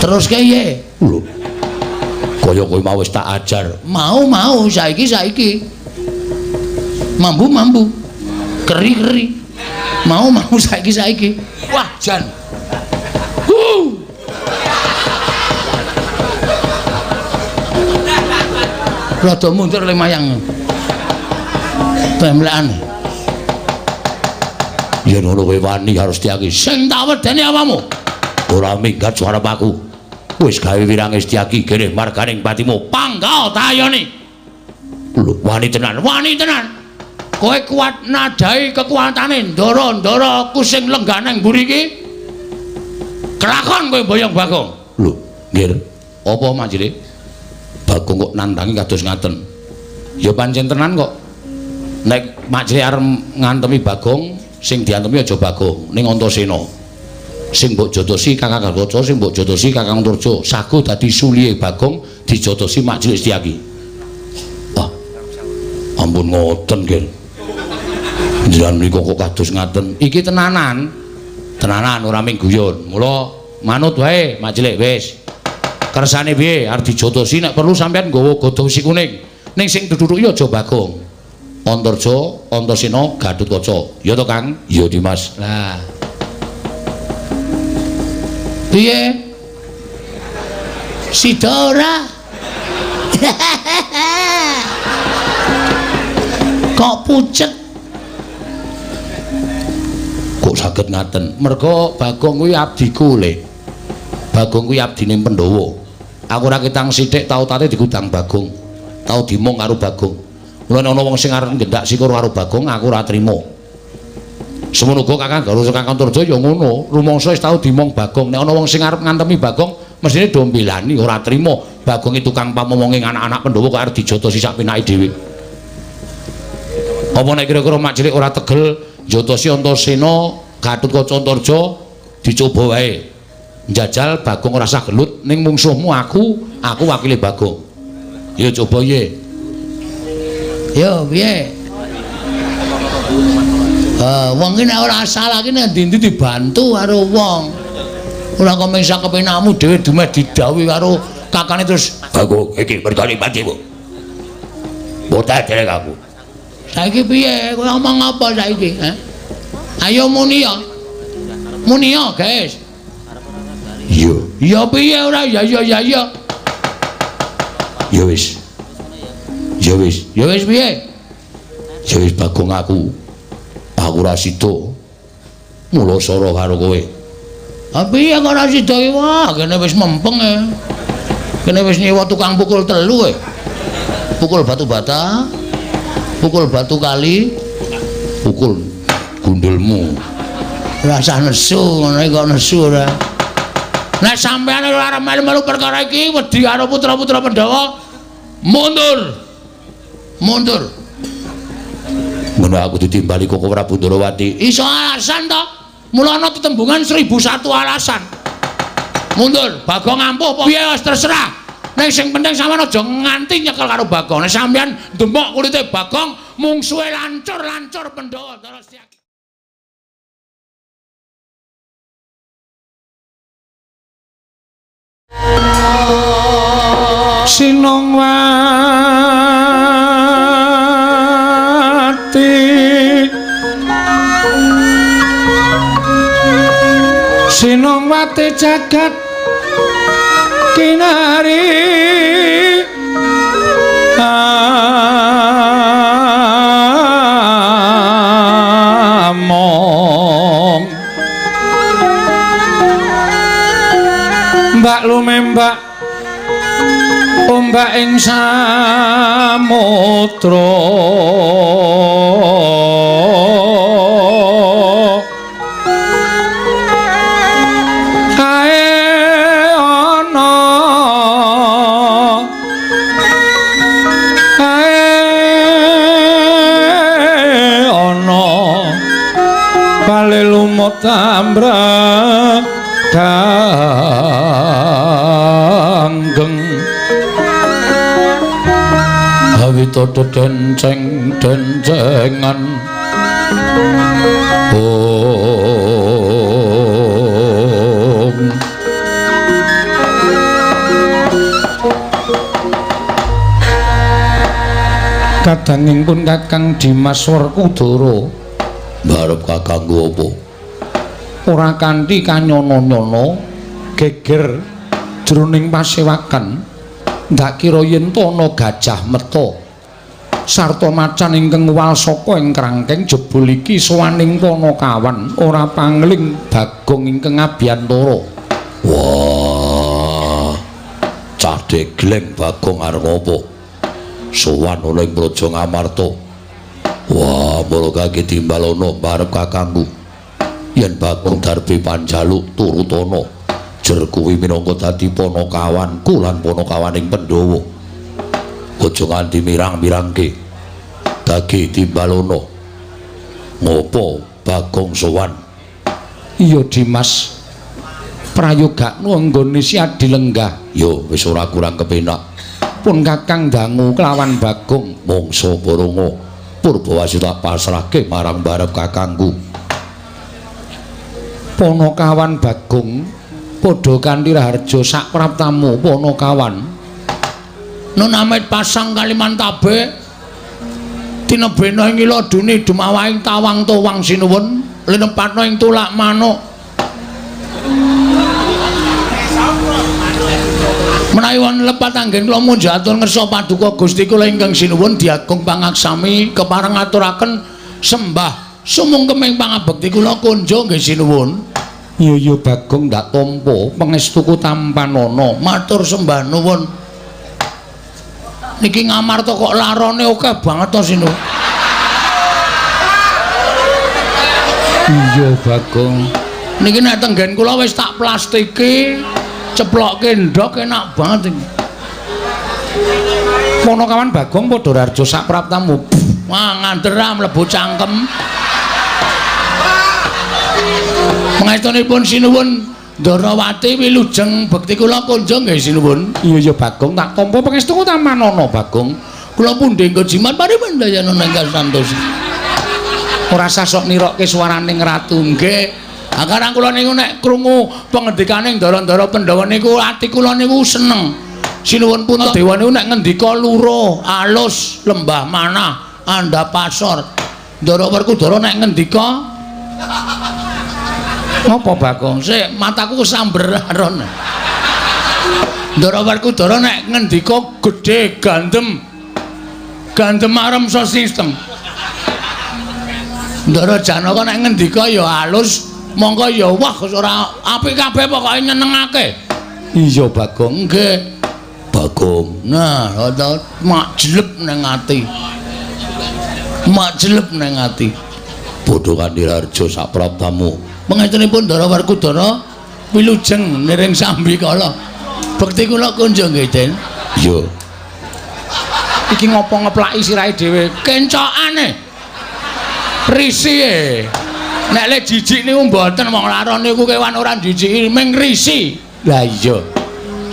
Teruske piye? Lho. Kaya kowe mau wis tak ajar. Mau-mau saiki-saiki. Mambu-mambu. Keri-keri. Mau-mau saiki-saiki. Wah, jan. Rada mundur le mayang. Temlekan. Yen ngono kowe wani karo Setyaki. Sing tak wedeni awamu. Ora minggat suara aku. Wis gawe wirange Setyaki gereh marganing patimu. Panggah tayone. Lho, wani tenan, wani tenan. Kowe kuat nadai kekuatane ndara-ndara aku sing lenggah nang mburi iki. Kelakon kowe boyong Bagong. Lho, nggih. Apa manjile? Bagong kok nantangi kados ngaten. Ya pancen tenan kok. Nek Mak Cilik arep ngantemi Bagong, sing diantemi aja Bagong, ning Antasena. Sing mbok jotosi Kakang Gatotkaca, sing mbok jotosi Kakang Antarja, sago dadi sulihe Bagong dijotosi Mak Cilik Setyaki. Wah. Ampun ngoten, nggih. Njenengan menika kok kados ngaten. Iki tenanan. Tenanan ora mung guyon. Mula manut wae Mak Cilik wis. Kersane piye arep dijotosi nek perlu sampean nggawa godhong wesi kuning. Ning sing dudhuki aja Bagong. Antarja, Antasena, Gatotkaca. Ya to, Kang? Ya, Dimas. Lah. Piye? Sida ora? Kok pucet? Kok saged ngaten? Merga Bagong kuwi abdiku, Le. Bagong kuwi abdine Pandhawa. Aku ora ketang sithik tau tate digudang Bagong. Tau dimong karo Bagong. Mula nek ana wong sing arep nggendak sikur karo Bagong, aku ora trima. Semono uga Kakang Garuda Kakang Antarja ya ngono, rumangsa wis tau dimong Bagong. Nek ana wong sing arep ngantemi Bagong, mestine do mbelani ora trima. Bagong iki tukang pamomonge anak-anak Pandhawa kok arep dijotosi sak penake dhewe. Apa nek kira-kira Mak Cilik ora tegel njotosi Antasena, Gatotkaca Antarja dicoba wae. Njajal Bagong ora sah gelut ning mungsuhmu aku wakile Bagong. Ya coba ye. Yo piye? Wong iki nek ora salah iki nek ndi-ndi dibantu karo wong. Ora kok mung sak kepenakmu dhewe dumeh didhawuhi karo kakane terus Bagong iki mergane patimu. Botak derek aku. Saiki piye? Kowe ngomong apa saiki, ha? Ayo muni ya. Muni ya, guys. Iya. Ya piye ora? Ya ya ya ya. Ya wis. Ya wis. Ya wis piye? Ya wis Bagong aku. Aku ora sida. Mula sora karo kowe. Ha piye kok ora sida iki? Wah, kene wis mempeng e. Kene wis nyewa tukang pukul telu e. Pukul batu bata, pukul batu kali, pukul gundulmu. Ora usah nesu, ngono iki kok nesu ora. Nek sampeyan ora arep melu-melu perkara iki wedi karo putra-putra Pandhawa, mundur. Mundur. Ngono aku ditimbali Koko Prabu Ndorowati. Iso alasan to? Mula ana tetembungan 1001 alasan. Mundur, Bagong ampuh apa piye wis terserah. Ning sing penting sampeyan aja nganti nyekel karo Bagong. Nek sampeyan ndemok kulite Bagong, mungsuhe lancur-lancur Pandhawa terus. Sinongwati Sinongwati jagat kinari among mbak lumembak ombak ing samudra kae ana kae ana bale lumut ambrek ganggeng awit denceng dencengan om Kadanging pun Kakang Dimas Werkudara. Mbarep kakangku apa? Ora kanthi kanyono-nyono geger jroning pasewakan ndak kira yen ana gajah meta sarta macan ingkang wal saka ing krangkeng jebul iki sowaning Panakawan ora pangling Bagong ingkang abiyantara. Wah, cah degleng Bagong arep apa? Sowan ana ing Praja Ngamarta. Wah, mula kaki timbalono mbarep kakangku. Yen Bagong darbe panjaluk turutana, jer kuwi minangka dadi panakawanku lan panakawaning Pandhawa. Aja nganti mirang-mirangke. Dagi timbalono. Ngopo Bagong sowan? Iya Dimas, prayogakno anggone si adi lenggah. Yo wis ora kurang kepenak. Pun Kakang dangu kelawan Bagong. Mangsa Baronga Purbawasi tak pasrahke marang barep kakangku. Panakawan Bagong padha kanthi raharja sak praptamu Panakawan. Nun amit pasang Kalimantabe tinebena ing ila duni dumawahing tawang towang sinuwun linepatna ing tulak manuk. Menawi wonten lepat anggen kula munjuk atur ngersa paduka Gusti kula ingkang sinuwun diagung pangaksami kepareng ngaturaken sembah sumungkeming pangabekti kula kunjung nggih sinuwun. Iya iya Bagong ndak tampa pangestuku tampanana. Matur sembah nuwun. Niki Ngamarta kok larane akeh banget to sinuwun. Iya Bagong. Niki nek tenggen kula wis tak plastiki, ceplokke ndhok enak banget iki. Panakawan Bagong padha raharja sak praptamu. Wah, ngandera mlebu cangkem. Pangestunipun sinuwun Ndarawati wilujeng bekti kula kunjung nggih sinuwun. Iya iya Bagong tak tampa pangestuku tampanana Bagong. Kula pundhi nggo jimat parimendayana ingkang santos. Ora sasok nirokke swaraning ratu. Nggih. Akarang kula niku nek krungu pangendikane ndara-ndara Pandhawa niku ati kula niku seneng. Sinuwun Puntadewa niku nek ngendika luruh, alus, lembah manah, andhap pasor. Ndara Werkudara nek ngendika ngopo Bagong? Sik, mataku kesamber aron. Ndara Werkudara nek ngendika gedhe gandem. Gandem arem sistem. Ndara Janaka nek ngendika ya alus, mongko ya wah ora apik kabeh pokoke nyenengake. Iya Bagong. Nggih. Bagong. Nah, mak jelep nang ati. Mak jelep nang ati. Padha kanthi raharja sak praptamu. Pangestunipun Ndara Werkudara wilujeng niring sambikala. Bekti kula kunjung nggih, Den. Iya. Iki ngopo ngeplaki sirahe dhewe? Kencokane. Risi. Nek le jijik niku mboten wong laron niku kewan ora jijiki ming risi. Lah iya.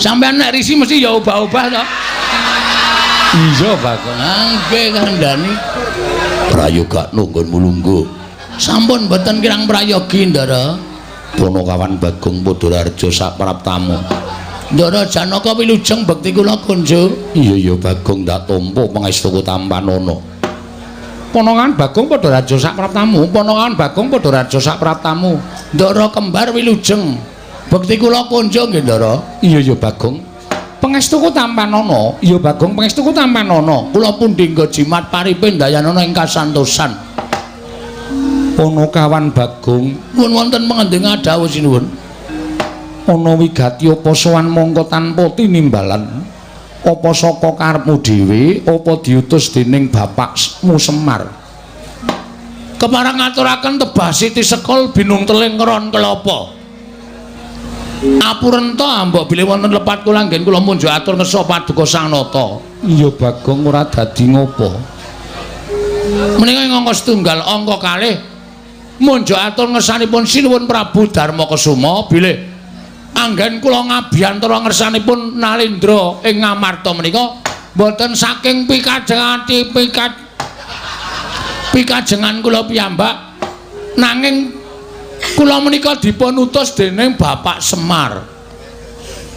Sampeyan nek risi mesti ya obah-obah to. Iya Bagong. Nggih kandhani. Prayogakno nggonmu lungguh. Sampun mboten kirang prayogi Ndara. Panakawan Bagong padha raharja sak praptamu. Ndara Janaka wilujeng bekti kula kunjung. Iya iya Bagong ndak tampa pangestuku tampanana. Panakawan Bagong padha raharja sak praptamu. Panakawan Bagong padha raharja sak praptamu. Ndara kembar wilujeng bekti kula kunjung nggih Ndara. Iya iya Bagong. Pangestuku tampanana. Iya Bagong pangestuku tampanana. Kula pundi nggo jimat paripe ndayanana ing kasantosan. Panakawan Bagong nuwun wonten pangendingan dawuh sinuwun. Ana wigati apa sowan mongko tanpa tinimbalan? Apa saka karepmu dhewe apa diutus dening bapakmu Semar? Kepareng ngaturaken tebah siti sekul binung teling ron kelapa. Apurenta mbok bilih wonten lepat kula anggen kula munjuk atur ngersa paduka Sang Nata. Iya Bagong ora dadi ngopo. Menika ing angka setunggal angka kalih munjuk atur ngersanipun Sinuwun Prabu Darma Kesuma bilih anggen kula ngabiyantara ngersanipun Nalendra ing Ngamarta menika mboten saking pikajengati pikajengan kula piyambak nanging kula menika dipun utus dening Bapak Semar.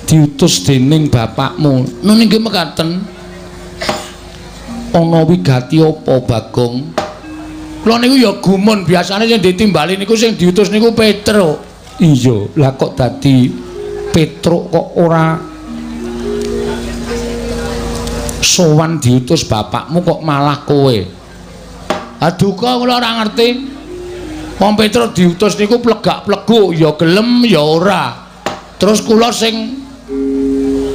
Diutus dening bapakmu. Nun inggih mekaten. Ana wigati apa, Bagong? Kula niku ya gumun, biasane sing ditimbali niku sing diutus niku Petruk. Iya, lah kok dadi Petruk kok ora sowan diutus bapakmu kok malah kowe? Aduka kula ora ngerti. Wong Petruk diutus niku plegak-pleguk, ya gelem ya ora. Terus kula sing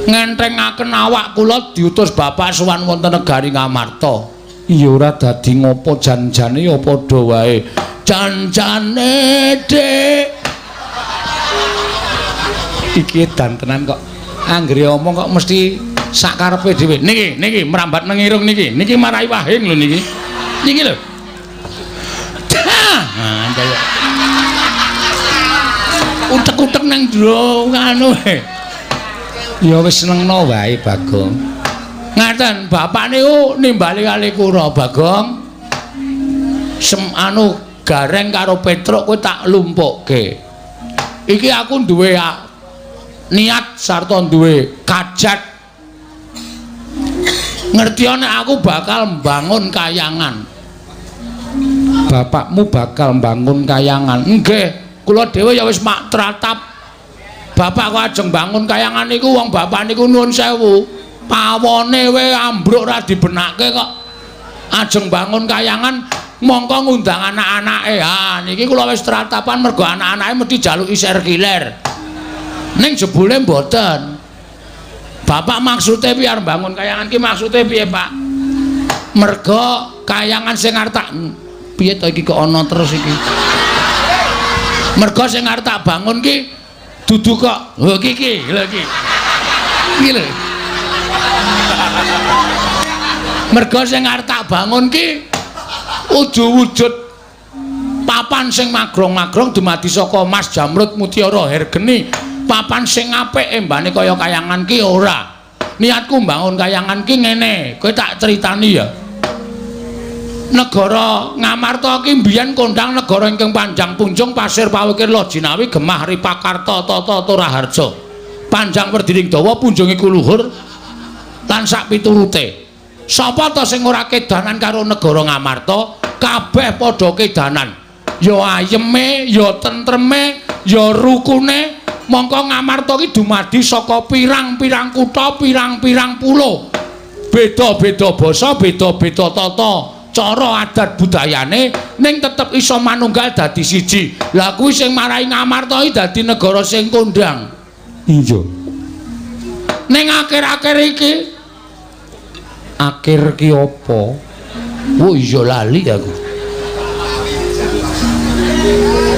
ngenthengaken awak kula diutus bapak sowan wonten negari Ngamarta. Iya ora dadi ngopo, jan-jane ya padha wae. Jan-jane, Dik. Iki edan tenan kok. Anggere omong kok mesti sak karepe dhewe. Niki, niki mrambat nang irung niki. Niki marai wahing lho niki. Niki lho. Nah, kaya utek-utek nang jero nganu. Ya wis senengno wae, Bagong. Ngaten, bapak niku nimbali kali kula, Bagong. Sem anu Gareng karo Petruk kowe tak lumpukke. Iki aku duwe niat sarta duwe kajat. Ngerti nek aku bakal mbangun kayangan. Bapakmu bakal mbangun kayangan? Nggih, kula dhewe ya wis mak tratap. Bapak kok ajeng bangun kayangan niku wong bapak niku nuwun sewu. Pawone we ambruk ora dibenake kok. Ajeng bangun kayangan mongko ngundang anak-anake. Ha niki kula wis tratapan mergo anak-anake mesti jaluki serkiler. Ning jebule mboten. Bapak maksude piye arep bangun kayangan ki maksude piye, Pak? Mergo kayangan sing arep tak piye to iki kok ana terus iki. Mergo sing arep tak bangun ki dudu kok. Lho iki iki, lho iki. Iki lho. Mergo sing arep tak bangun ki wujud papan sing magrong-magrong dumadi saka Mas Jamrud Mutiara Hergeni. Papan sing apik embane kaya kayangan ki ora. Niatku mbangun kayangan ki ngene, kowe tak critani ya. Negara Ngamarta ki mbiyen kondang negara ingkang panjang punjung pasir pawukir Lojinawi gemah Ripakarta tata Toraharja. Panjang werdining dawa punjung iku luhur lan sak piturute. Sapa ta sing ora kedanan karo negara Ngamarta? Kabeh padha kedanan. Ya ayeme, ya tentreme, ya rukune. Mongko Ngamarta ki dumadi saka pirang-pirang kutha, pirang-pirang pulo. Beda-beda basa, beda-beda tata cara adat budayane, ning tetep iso manunggal dadi siji. Lah kuwi sing marai Ngamarta iki dadi negara sing kondang. Iya. Ning akhir-akhir iki akhir ki apa? Oh iya lali aku.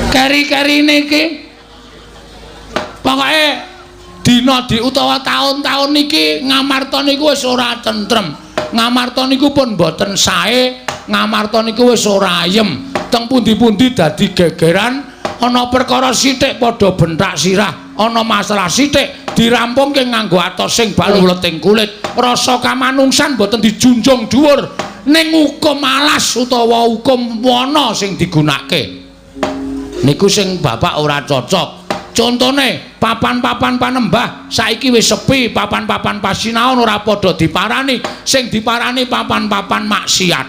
Keri-kerine iki pokoke dina di utawa taun-taun niki Ngamarta niku wis ora tentrem. Ngamarta niku pun mboten sae, Ngamarta niku wis ora ayem. Teng pundi-pundi dadi gegeran, ana perkara sithik padha benthak sirah, ana masalah sithik dirampungke nganggo atos sing baluleting kulit. Rasa kamanungsan mboten dijunjung dhuwur ning hukum alas utawa hukum wana sing digunakake. Niku sing bapak ora cocok. Contone papan-papan panembah saiki wis sepi, papan-papan pasinaon ora padha diparani, sing diparani papan-papan maksiat.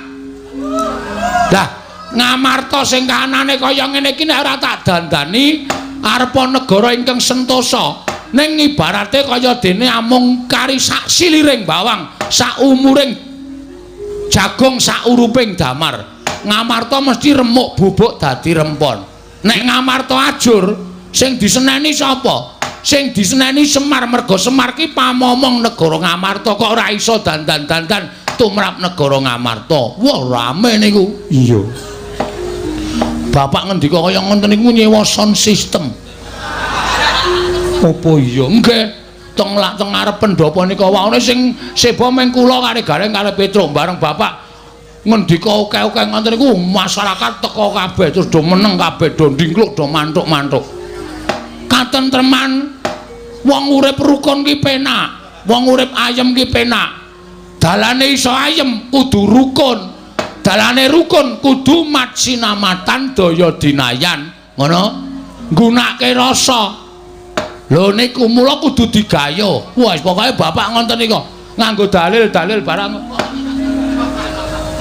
Lah, Ngamarta sing kahanane kaya ngene iki nek ora tak dandani arepa negara ingkang sentosa. Ning ibarate kaya dene amung kari sak siliring bawang, sak umuring jagung, sak uruping damar. Ngamarta mesti remuk bubuk dadi rempon. Nek Ngamarta ajur, sing diseneni sapa? Sing diseneni Semar, merga Semar ki pamomong negara Ngamarta kok ora iso dandan-dandan tumrap negara Ngamarta. Wah, rame niku. Iya. Bapak ngendika kaya ngoten niku nyewa sound system. Apa iya? Nggih. Teng lak teng ngarep pendopo nika waone sing seba meng kula karo Gareng karo Petruk bareng bapak ngendika akeh-akeh ngoten niku masyarakat teka kabeh terus do meneng kabeh, do ndingkluk, do mantuk-mantuk. Katentreman wong urip rukun ki penak, wong urip ayem ki penak. Dalane iso ayem kudu rukun, dalane rukun kudu matsinamatan daya dinayan, ngono. Nggunake rasa. Lho niku mula kudu digayo. Wah, pokoke bapak ngoten nika nganggo dalil-dalil barang.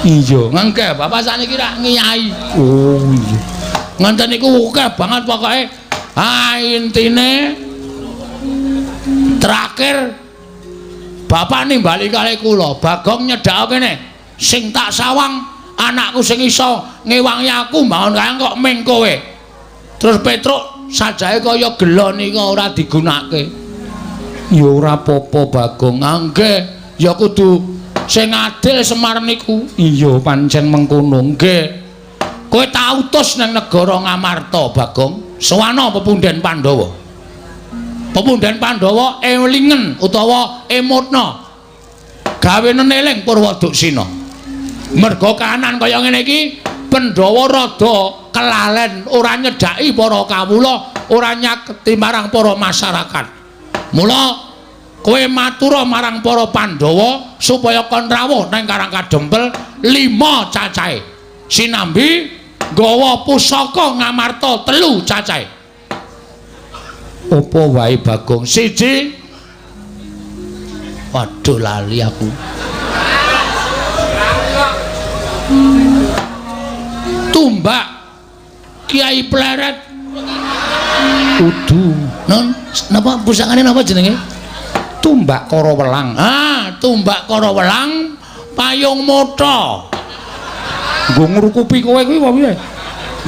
Iya, ngengke bapak sakniki rak ngiyai. Oh iya. Ngoten niku akeh banget pokoke. Ah intine terakhir bapak nimbali kalih kula, Bagong nyedhak kene. Sing tak sawang anakku sing iso ngewangi aku mbangun kayang kok ming kowe. Terus Petruk sajahe kaya gelo nika ora digunakake. Ya ora apa-apa Bagong. Nggih, ya kudu sing adil Semar niku. Iya, pancen mengkono. Nggih. Kowe tak utus nang negara Ngamarta, Bagong. Sowana pepunden Pandhawa. Pepunden Pandhawa elingen utawa emotna. Gawe neneling Purwaduksina. Merga kahanan kaya ngene iki, Pandhawa rada kelalen, ora nyedhaki para kawula, ora nyaketi marang para masyarakat. Mula kowe matura marang para Pandhawa supaya kon rawuh nang Karang Kadempel 5 cacahe. Sinambi nggawa pusaka Ngamarta 3 cacahe. Apa wae Bagong? 1. Waduh lali aku. Tumbak Kiai Pleret. Udu. Non, napa pusakane napa jenenge? Tumbak Karawelang. Ah, tumbak Karawelang payung mata. Nggo ngrukupi kowe kuwi apa piye?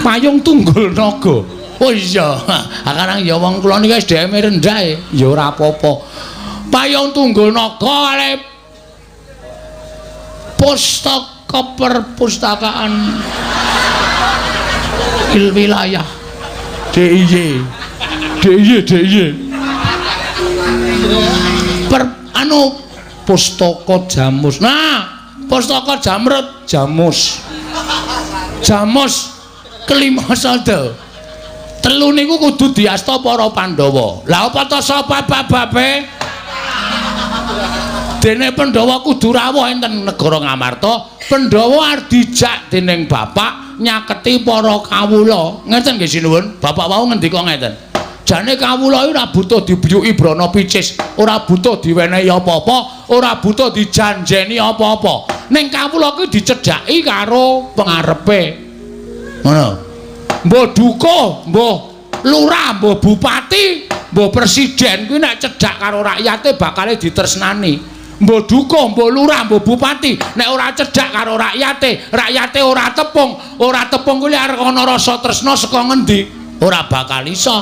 Payung tunggul naga. Oh iya, ha karang ya wong kula niki SDM rendah e. Ya ora apa-apa. Payung tunggul naga ale pustaka perpustakaan wilayah DIY. DIY DIY. Per anu pustaka Jamus. Nah, pustaka Jamrut Jamus. Jamus kelima sada. Telu niku kudu diasta para Pandhawa. Lah apa ta sapa bababe? Dene Pandhawa kudu rawuh enten negara Ngamarta. Pandhawa arep dijak dening bapak nyaketi para kawula. Ngeten nggih sinuwun? Bapak wau ngendika ngeten. Jane kawula iki ora butuh dibiyuki brana picis, ora butuh diwenehi apa-apa, ora butuh dijanjeni apa-apa. Ning kawula kuwi dicedhaki karo pengarepe. Ngono. Mbah dukuh, mbah lurah, mbah bupati, mbah presiden kuwi nek cedhak karo rakyate bakale ditresnani. Mbah dukuh, mbah lurah, mbah bupati nek ora cedhak karo rakyate, rakyate ora tepung kuwi arep ana rasa tresna saka ngendi? Ora bakal iso.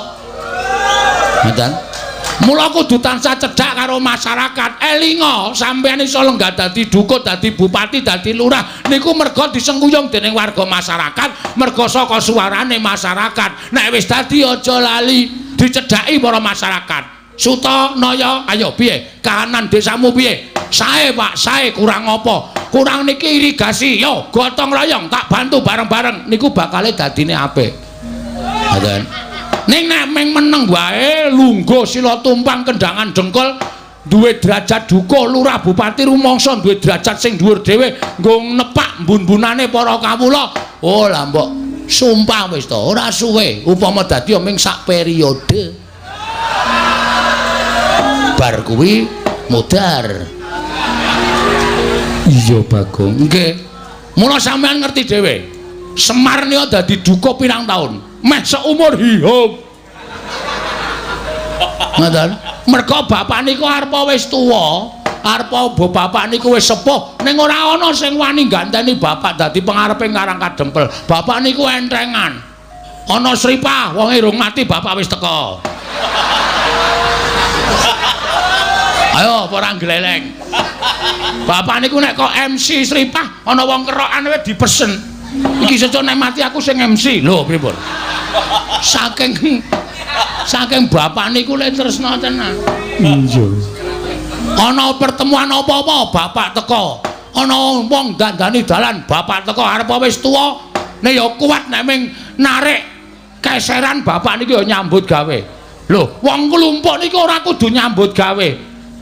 Ngoten. Mula kudu tansah cedhak karo masyarakat. Elinga sampeyan iso lenggah dadi dukuh, dadi bupati, dadi lurah niku merga disengkuyung dening warga masyarakat, merga saka suarane masyarakat. Nek wis dadi aja lali dicedhaki para masyarakat. Suta Naya, ayo piye? Kahanan desamu piye? Sae Pak, sae kurang apa? Kurang niki irigasi. Yo gotong royong tak bantu bareng-bareng niku bakale dadine apik. Ngoten. Ning nek meng meneng wae lungguh sila tumpang kendangan dengkul duwe derajat dukuh lurah bupati rumangsa duwe derajat sing dhuwur dhewe nggo nepak mbun-mbunane para kawula. Oh lah mbok sumpah wis to ora suwe upama dadi ming sak periode. Bar kuwi mudhar. Iya Bagong. Nggih. Mula sampean ngerti dhewe. Semar nika dadi dukuh pirang taun? Meh seumur hidup. Ngoten. Merga bapak niku arepa wis tuwa, arepa bapak niku wis sepuh, ning ora ana sing wani ganteni bapak dadi pengarepe Karang Kadempel. Bapak niku entengan. Ana sripah wonge rung mati bapak wis teka. Ayo ora gleleng. Bapak niku nek kok MC sripah ana wong kerokan wis dipesen. Iki sesuk nek mati aku sing MC. Lho pripun? Saking bapak niku le tresna tenan. Iya. Ana pertemuan apa-apa bapak teka. Ana wong dandani dalan bapak teka arep wis tuwa nek ya kuat nek ming narik keseran bapak niku ya nyambut gawe. Lho, wong klumpuk niku ora kudu nyambut gawe.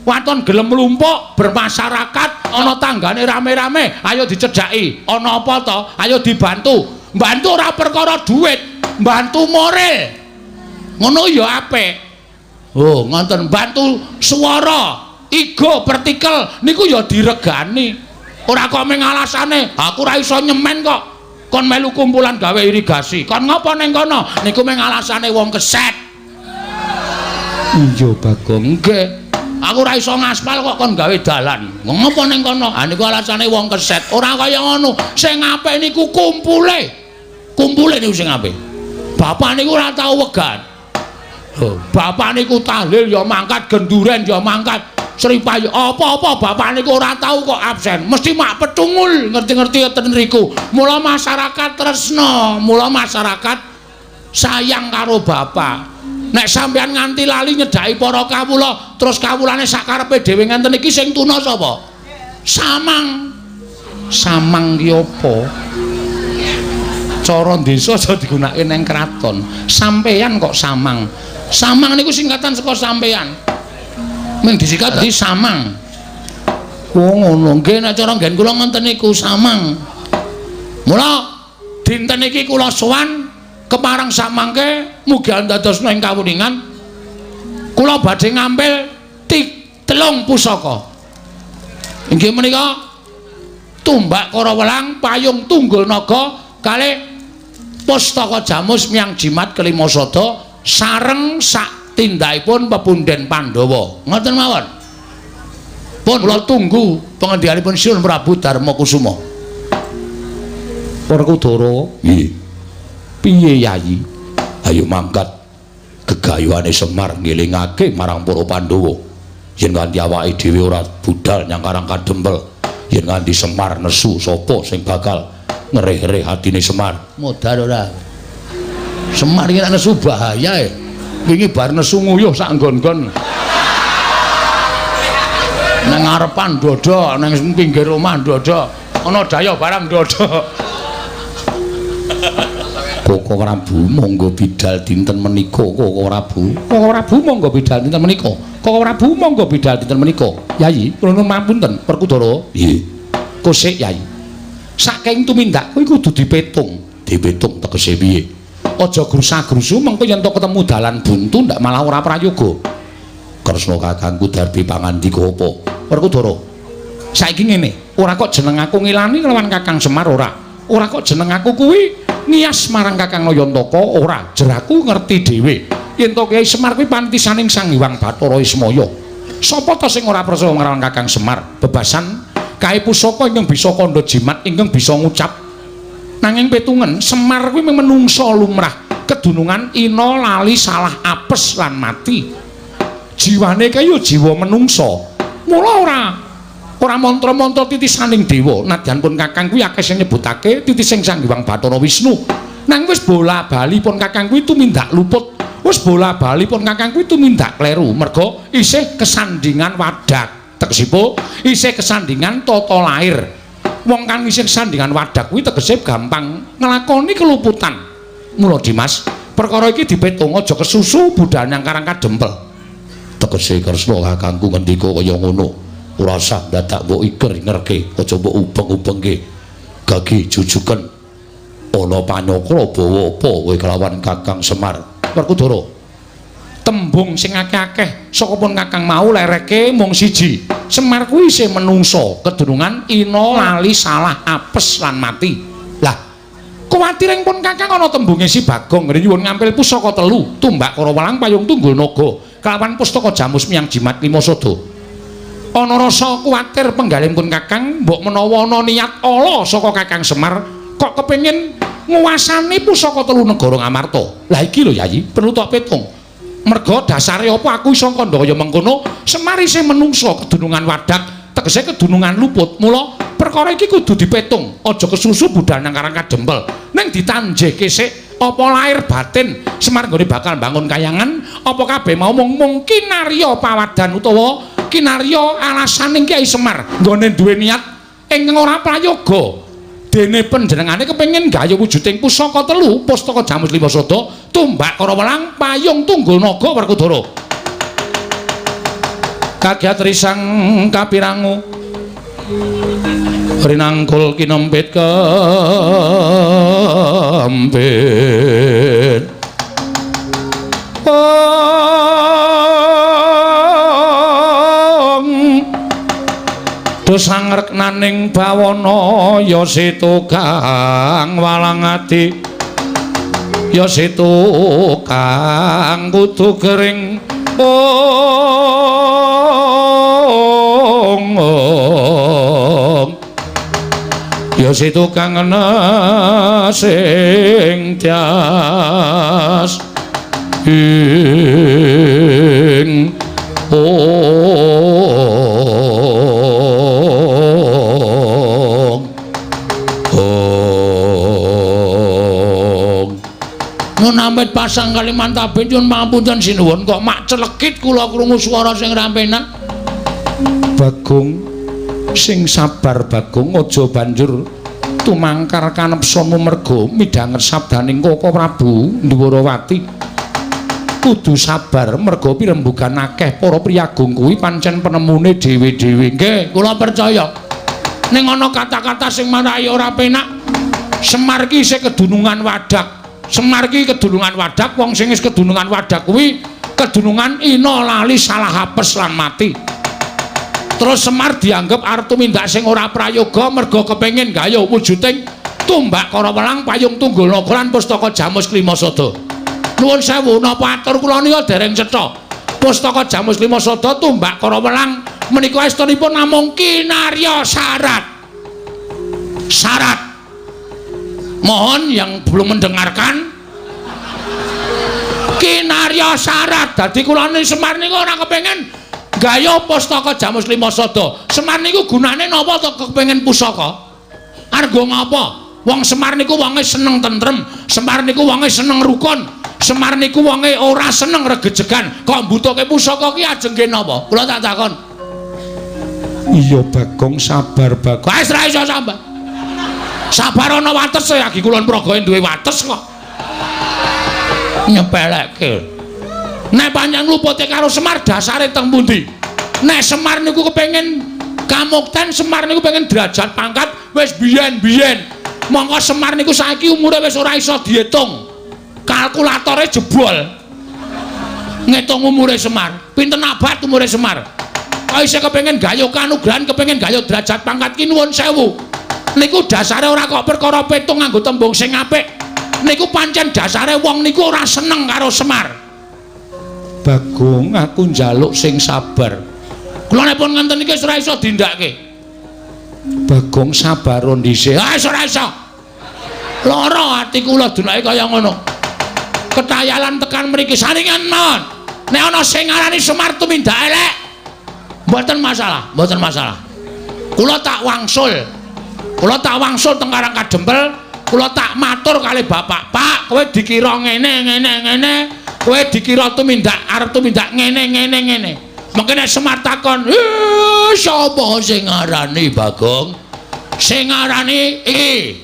Waton gelem mlumpuk bermasyarakat ana tanggane rame-rame, ayo dicedhaki. Ana apa to? Ayo dibantu. Bantu ora perkara duit, bantu moral. Ngono ya apik. Oh, ngoten bantu swara, igo, partikel niku ya diregani. Ora kok mung alasane, aku ora iso nyemen kok. Kon melu kumpulan gawe irigasi. Kon ngopo ning kono? Niku mung alasane wong keset. Iya, Bagong. Nggih. Aku ora iso ngaspal kok kon gawe dalan. Ngopo ning kono? Ha niku alasane wong keset. Ora kaya ngono. Sing apik niku kumpule. Kumpule niku sing apik. Bapak niku ora tau wegan. Lho, bapak niku tahlil ya mangkat, genduren ya mangkat, sripayu apa-apa bapak niku ora tau kok absen. Mesti mak petungul ngerti-ngerti ten riku. Mula masyarakat tresna, mula masyarakat sayang karo bapak. Nek sampean nganti lali nyedhaki para kawula, terus kawulane sak karepe dhewe ngenten iki sing tuna sapa? Samang. Samang ki apa? Cara desa aja digunakake nang kraton. Sampean kok samang. Samang niku singkatan saka sampean. Mung disikat dadi samang. Oh ngono. Nggih nek cara nggen kula ngoten niku samang. Mula dinten iki kula sowan kepareng samangke mugi andadosna ing kawuningan kula badhe ngampil telung pusaka. Inggih menika tumbak Karawelang, payung tunggul naga, kalih pustaka jamus miang jimat kelima sada sareng sak tindakipun pepunden Pandhawa. Ngoten mawon. Pun kula tunggu pengendikanipun Sinuwun Prabu Darmakusuma. Werkudara, nggih. Piye Yayi? Ayo mangkat gegayuhane Semar ngelingake marang para Pandhawa. Yen nganti awake dhewe ora budal nyang Karang Kadempel, yen nganti Semar nesu sapa sing bakal ngereh-reh atine Semar? Modar ora. Semar iki nek nesu bahaya e. Wingi bar nesu nguyuh sak nggon-nggon. Nang ngarepan dodok, nang pinggir omah dodok, ana daya barang dodok. Koko Prabu monggo bidal dinten menika, Koko Prabu. Koko Prabu monggo bidal dinten menika. Koko Prabu monggo bidal dinten menika. Yayi, kula nuwun mapunten, Werkudara. Nggih. Kosik Yayi. Saking tumindak kuwi kudu dipetung. Dipetung tegese piye? Aja grusa-grusu mengko yen to ketemu dalan buntu ndak malah ora prayoga. Kresna kakangku Darbi pangandika apa? Werkudara. Saiki ngene, ora kok jeneng aku ngilani kelawan Kakang Semar ora. Ora kok jeneng aku kuwi nias marang Kakang Nayantaka ora. Jeraku ngerti dhewe. Yen to Kyai Semar kuwi panitisaning Sang Hyang Bathara Ismaya. Sapa to sing ora percaya marang Kakang Semar? Bebasan kae pusaka ingkang bisa kandha jimat ingkang bisa ngucap. Nanging petungen Semar kuwi menungsa lumrah, kedunungan ina lali salah apes lan mati. Jiwane kae ya jiwa menungsa. Mula ora mantra-mantra titisaning dewa. Nadyan pun Kakang kuwi akeh sing nyebutake titising Sang Hyang Bathara Wisnu. Nang wis bola-bali pun Kakang kuwi tumindak luput. Wis bola-bali pun Kakang kuwi tumindak kleru merga isih kesandingan wadak. Tegesipun isih kesandingan tata lair. Wong kang isih kesandingan wadak kuwi tegese gampang nglakoni keluputan. Mula Dimas, perkara iki dipetung aja kesusu budal nang Karang Kadempel. Tegese Kresna kakangku ngendika kaya ngono. Ora usah dadak mbok iger-ngerke, aja mbok ubeng-ubengke. Gagi jujuken ana panyakra bawa apa kowe kelawan Kakang Semar. Werkudara, tembung sing akeh-akeh saka pun Kakang mau lereke mung siji. Semar kuwi isih menungsa, kedunungan ina lali salah apes lan mati. Lah, kuwatire pun Kakang ana tembunge si Bagong ngene nyuwun ngampil pusaka telu, tumbak Karawelang payung tunggul naga kelawan pustaka jamus miang jimat lima sada. Ana rasa kuwatir penggalih pun Kakang mbok menawa ana niat ala saka Kakang Semar kok kepengin nguwasani pusaka telu negara Ngamarta. Lah iki lho Yayi, perlu tok petung. Merga dasare apa aku iso kandha kaya mengkono, Semar isih menungsa kedunungan wadak, tegese kedunungan luput. Mula perkara iki kudu dipetung, aja kesusu budal nang Karang Kadempel. Ning ditanjehke sik apa lahir batin Semar nggone bakal bangun kayangan, apa kabeh mau mung kinarya pawadan utawa kinarya alasaning Kyai Semar nggone duwe niat ingkang ora prayoga. Dene panjenengane kepengin gayuh wujuding pusaka telu, pustaka jamus lima sada, tumbak Karawelang, payung tunggul naga Werkudara. Kagiat risang kapirangu rinangkul kinempit kempit. Ong Dosangreknaning bawana ya situ kang walang ati ya situ kang kudu gering ong ya situ kang sing tias ing ong ong. Nun amit pasang Kalimantan nyuwun pangapunten sinuwun kok mak celekit kula krungu swara sing rampenan. Bagong sing sabar Bagong, aja banjur tumangkar kanepsomu merga midhanget sabdaning Koko Prabu Ndwarawati. Kudu sabar merga pirembugan akeh para priyagung kuwi pancen penemune dhewe-dhewe. Nggih, kula percaya. Ning ana kata-kata sing marai ora penak. Semar ki isih kedunungan wadak. Semar ki kedunungan wadak, wong sing wis kedunungan wadak kuwi kedunungan ina lali salah apes lan mati. Terus Semar dianggep arep tumindak sing ora prayoga merga kepengin gayuh wujuding tumbak Karawelang payung tunggul naga lan pustaka Jamus Klimasada. Nuwun sewu, napa atur kula nika dereng cetha. Pustaka Jamus Klimasada tumbak Karawelang menika estunipun namung kinarya syarat. Syarat. Mohon yang belum mendengarkan, kinarya syarat. Dadi kula Semar niku ora kepengin gaya pustaka Jamus Klimasada. Semar niku gunane napa to kepengin pusaka? Argo ngapa? Wong Semar niku wonge seneng tentrem, Semar niku wonge seneng rukun, Semar niku wonge ora seneng regejegan. Kok mbutuhke pusaka ki ajeng nggih napa? Kula tak takon. Iya Bagong, sabar Bagong. Wis ra iso sabar. Sabar ana wates ya, iki Kulon Progo duwe wates kok. Nyepelekke. Nek pancen lupute karo Semar dasare teng pundi? Nek Semar niku kepengin kamukten, Semar niku pengen derajat pangkat wis biyen-biyen. Mongko Semar niku saiki umure wis ora iso diitung. Kalkulatore jebol. Ngitung umure Semar. Pinten abad umure Semar? Kok isih kepengin gayuh kanugrahan, kepengin gayuh derajat pangkat ki nuwun sewu. Niku dasare ora kok perkara petung nganggo tembung sing apik. Niku pancen dasare wong niku ora seneng karo Semar. Bagong, aku njaluk sing sabar. Kula nek pun ngenten iki wis ora iso dindakake. Bagong sabar dhisik. Ah wis ora iso. Lara ati kula dunake kaya ngono. Ketayalan tekan mriki saringan mawon. Nek ana sing ngarani Semar tumindak elek, mboten masalah, mboten masalah. Kula tak wangsul. Kula tak wangsul teng Karang Kadempel, kula tak matur kali bapak, "Pak, kowe dikira ngene ngene ngene." Kowe dikira tumindak arep tumindak ngene ngene ngene. Mengke nek Semar takon, "Sapa sing ngarani Bagong?" Sing ngarani iki.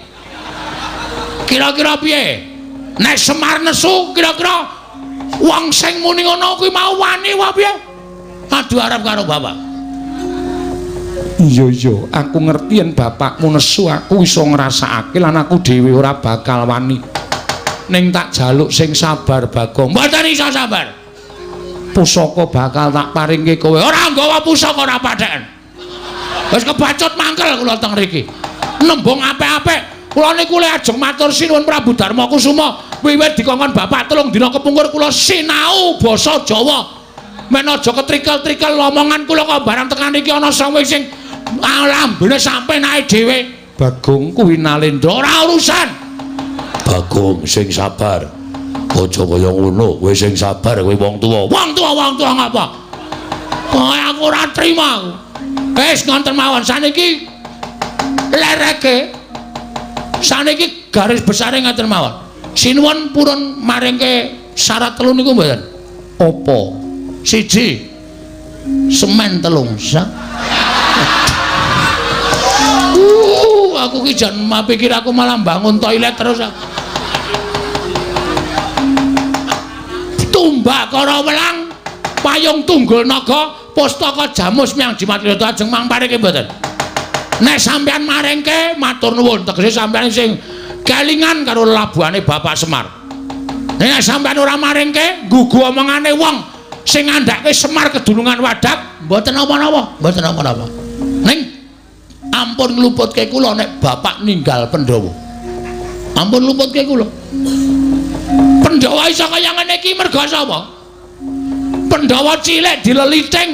Kira-kira piye? Nek Semar nesu kira-kira wong sing muni ngono kuwi mau wani wae piye? Adu arep karo bapak. Iya iya, aku ngerti yen bapakmu nesu, aku iso ngrasakake lan aku dhewe ora bakal wani. Ning tak jaluk sing sabar Bagong. Mboten iso sabar. Pusaka bakal tak paringke kowe. Ora nggawa pusaka ora patheken. Wis kebacut mangkel kula teng mriki. Nembung apik-apik. Kula niku le ajeng matur sinuwun Prabu Darma Kusuma. Wiwit dikongkon bapak 3 dina kepungkur kula sinau basa Jawa. Men aja ketrikel-trikel omongan kula kok barang tekan iki ana sing lambene sampe nae dhewe. Bagong kuwi Nalendra ora urusan. Bagong sing sabar. Aja kaya ngono, kowe sing sabar kowe wong tuwa. Wong tuwa, wong tuwa ngapa? Kowe aku ora trima aku. Wis ngonten mawon saniki lereke. Saniki garis besare ngaten mawon. Sinuwun purun maringke syarat 3 niku mboten. Apa? 1. Semen 3 sak. Aku ki jan pikir aku malah bangun toilet terus. Tumbak Karawelang, payung tunggul naga, pustaka Jamus Miang Jimat Lirta ajeng mangparike mboten. Nek sampean maringke matur nuwun, tegese sampean sing kelingan karo labuhane Bapak Semar. Nek sampean ora maringke, nggugu omongane wong sing ngandhake Semar kedulungan wadak, mboten napa-napa, mboten napa-napa. Ning Ampun ngluputke kula nek bapak ninggal Pandhawa. Ampun luputke kula. Pandhawa iso kaya ngene iki merga sapa? Pandhawa cilik dileliting,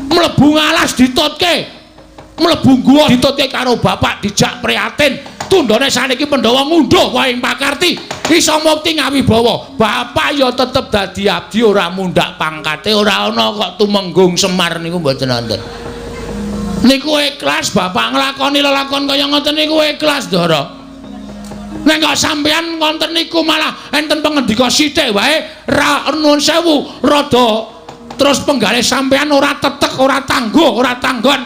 mlebu ngalas ditutke, mlebu guwa ditutke karo bapak dijak prihatin. Tundhone saniki Pandhawa ngunduh wae pakarti, iso mukti ngawibawa. Bapak ya tetep dadi abdi ora mundhak pangkate, ora ana kok tumenggung Semar niku mboten wonten. Niku ikhlas bapak nglakoni lelakon kaya ngoten niku ikhlas, Ndara. Nek kok sampeyan wonten niku malah enten pengendika sithik wae ra nuwun sewu rada terus penggalih sampeyan ora tetek, ora tangguh, ora tanggon.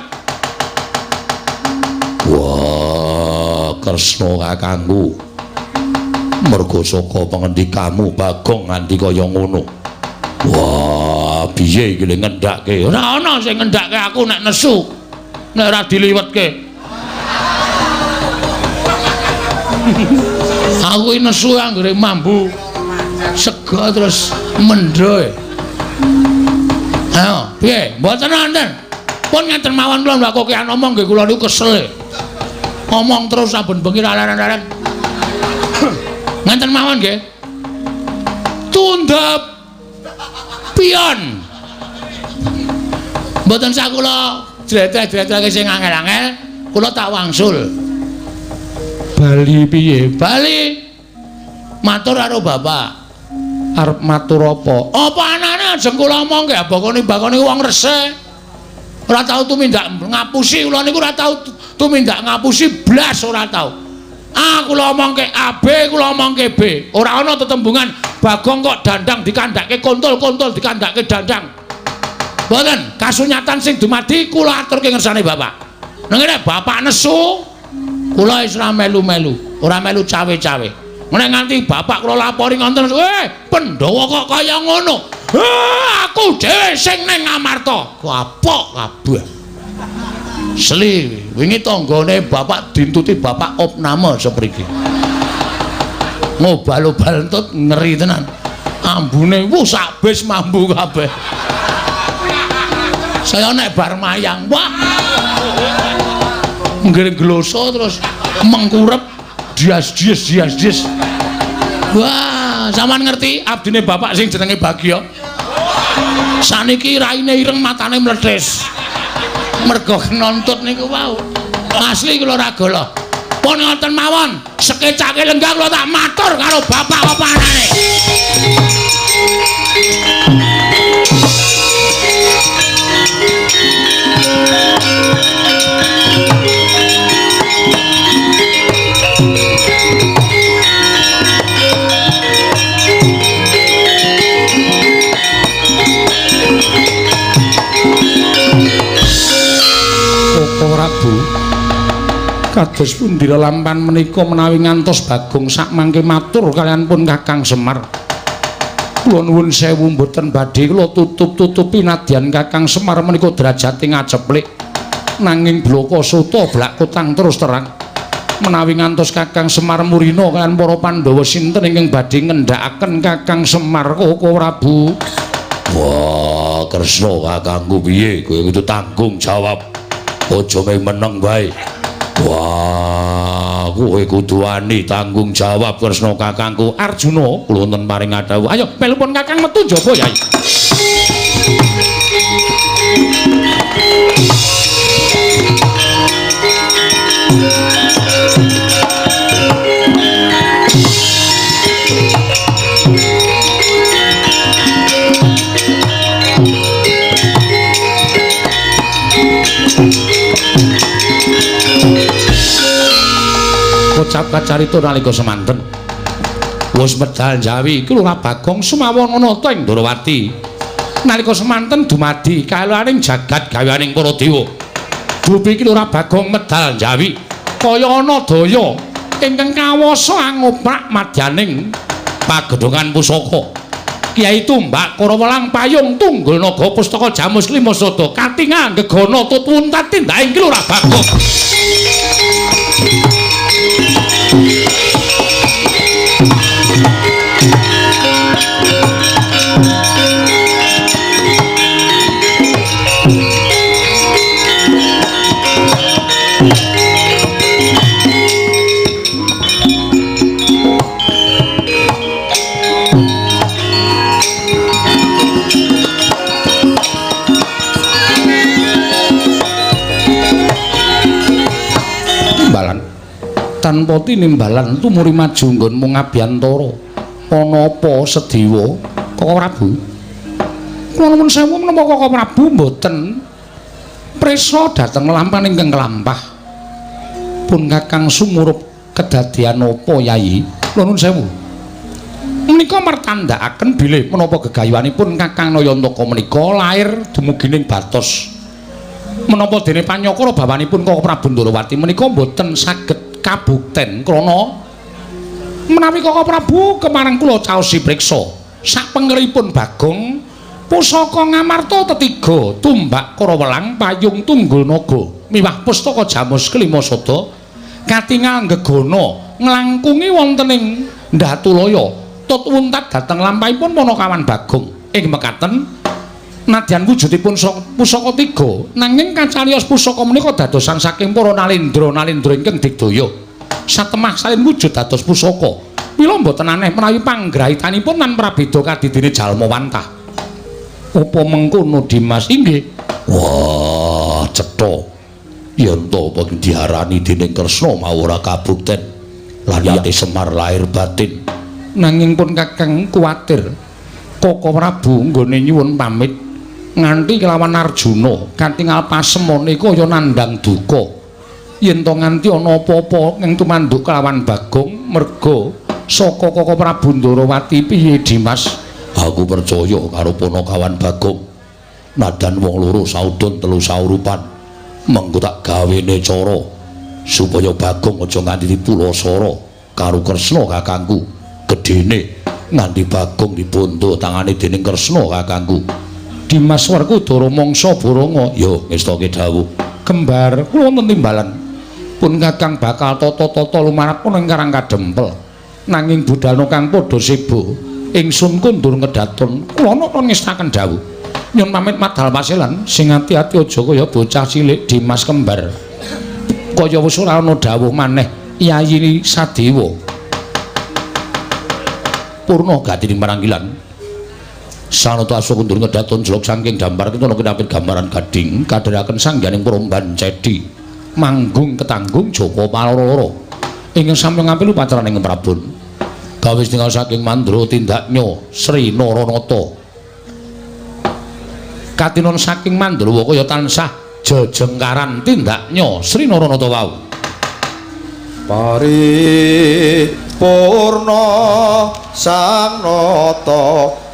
Wah, Kresna kakangku. Mergo saka pengendikamu Bagong nganti kaya ngono. Wah, piye iki le ngendhake? Ora ana sing ngendhake aku nek nesu. Nek ora diliwetke. Aku iki nesu anggere mambu sega terus mendho. Ayo, piye? Mboten wonten. Pun ngeten mawon kula mbak kokean omong nggih kula niku kesel. Ngomong terus saben bengi laren-laren. Ngenten mawon nggih. Tundhep pion. Mboten sak kula jletreh-jletrehke sing angel-angel, kula tak wangsul. Bali piye? Bali. Matur karo bapak. Arep matur apa? Apa anane ajeng kula omongke bakone-bakone wong resik. Ora tau tumindak ngapusi kula niku ora tau tumindak ngapusi blas ora tau. Ah kula omongke A B kula omongke B. Ora ana tetembungan Bagong kok dandang dikandhake kontol, kontol dikandhake dandang. Mboten, kasunyatan sing dumadi kula aturke ngersane bapak. Nang ngene bapak nesu, kula wis ora melu-melu, ora melu cawe-cawe. Nek nganti bapak kula lapori ngoten, Pandhawa kok kaya ngono. Aku dhewe sing ning Amarta. Kapok kabeh. Sli, wingi tanggane bapak dintuti bapak opname sepriki. Ngobal-obal entut ngeri tenan. Ambune wuh sak bis mambu kabeh. Saya nek bar mayang, wah. Nggih gloso terus mengkurep dias-dias dias-dias. Wah, sampean ngerti abdine bapak sing jenenge Bagya. Saniki raine ireng matane mlethis. Mergo nontut niku wau. Asli kula ora golo. Pun ngoten mawon, sekecake lenggah kula tak matur karo bapak apa anane. Koko Prabu, kados pundi lelampan menika menawi ngantos Bagong sakmangke matur kaliyan pun Kakang Semar. Kula nuwun sewu mboten badhe kula tutup-tutupi nadyan Kakang Semar menika derajate ngaceplik. Nanging blaka suta blak kutang terus terang. Menawi ngantos Kakang Semar murina kaliyan para Pandhawa sinten ingkang badhe ngendhakaken Kakang Semar Koko Prabu? Wah, Kresna kakangku piye kowe kudu tanggung jawab. Aja mung meneng wae. Wah, kowe kudu wani tanggung jawab Kresna kakangku. Arjuna, kula wonten paring dawuh. Ayo melu pun Kakang metu njaba, Yai. Kocap kacarita nalika semanten wis medal Jawi iki Lurah Bagong sumawon ana ing Ndorowati. Nalika semanten dumadi kaelaning jagat gaweaning para dewa. Dupi iki Lurah Bagong medal Jawi kaya ana daya ingkang kawasa angoprak madyaning pagedhongan pusaka. Kyai Tumbak Karawelang Payung Tunggul Naga Pustaka Jamus Lima Sada katingal gegana tut wuntat tindake Lurah Bagong. Tanpa tinimbalan tumuri maju nggonmu ngabiyantara. Ana apa Sedewa Koko Prabu? Kula nuwun sewu menapa Koko Prabu mboten prisa dhateng lampahan ingkang kelampah. Pun Kakang sumurup kedadian apa Yayi? Kula nuwun sewu. Menika mertandhakaken bilih menapa gegayuhanipun Kakang Nayantaka menika lair dumugi ing batos. Menapa dene panyakara bawanipun Koko Prabu Ndorowati menika mboten saged kabukten krana menawi Koko Prabu kemarang kula caosi priksa sapengeripun Bagong pusaka Ngamarta tetiga tumbak Karawelang payung tunggul naga miwah pustaka Jamus kelima sada katingal gegana nglangkungi wonten ing Ndatulaya tut wuntat dhateng lampahipun Panakawan Bagong. Ing mekaten nadyan wujudipun pusaka tiga nanging kacariyos pusaka menika dadosan saking para nalendra-nalendra ingkang digdaya satemah salin wujud dados pusaka. Mila mboten aneh menawi panggrahitanipun lan prabeda kadidene jalma wantah. Apa mengkono Dimas? Inggih. Wah, cetha yen to apa diarani dening Kresna mau ora kabukten lan yate Semar lahir batin. Nanging pun Kakang kuwatir Koko Prabu nggone nyuwun pamit nganti kelawan Arjuna katingal pasemone kaya nandhang duka. Yen to nganti ana apa-apa ing tumanduk kelawan Bagong merga saka Koko Prabu Ndorowati piye Dimas? Aku percaya karo Panakawan Bagong. Nadan wong loro saudon telu saurupan. Mengko tak gawene cara supaya Bagong aja nganti dipulasara karo Kresna kakangku. Gedene nganti Bagong dibondo tangane dening Kresna kakangku. Dimas Werkudara mangsa Boronga. Yo ngestake dawuh. Kembar kula wonten timbalan. Pun Kakang bakal tata-tata lumarap ing Karang Kadempel. Nanging budalna kang padha seba, ingsun kundur ngedaton. Kula nata ngestaken dawuh. Nyun pamit madal paselan, sing ati-ati aja kaya bocah cilik Dimas Kembar. Kaya wis ora ana dawuh maneh Yayi Sadewa. Purna gati maranggilan. Sanata asu kundur ngedaton jelok saking dampar kitana kinapit gambaran gading kadheraken sangganing promban cedi manggung ketanggung Joko Paloro ingkang sampun ngampil upacaraning Prabon gawis tinggal saking mandra tindaknya Sri Naranata katinon saking Mandra kaya tansah jejengkaran tindaknya Sri Naranata wau. Paripurna sang nata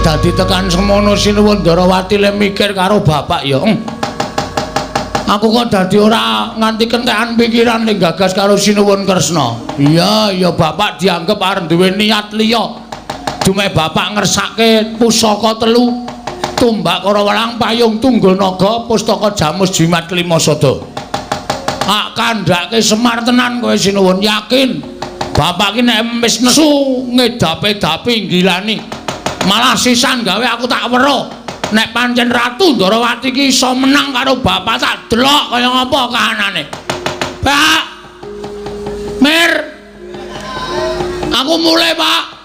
Dadi tekan semono Sinuwun Ndarawati le mikir karo bapak ya. Aku kok dadi ora nganti kentekan pikiran ning gagas karo Sinuwun Kresna. Iya, ya bapak dianggep arep duwe niat liya. Dumeh bapak ngersake pusaka telu, tumbak Karawelang, payung tunggul naga, pustaka jamus jimat kelima sada. Ak kandhake Semar tenan kowe Sinuwun, yakin. Bapak ki nek wis nesu ngedape-dape nggilani. Malah sisan gawe aku tak weruh. Nek pancen Ratu Ndarawati ki iso menang karo bapak tak delok kaya ngapa kahanane. Pak Mir, aku mulai Pak.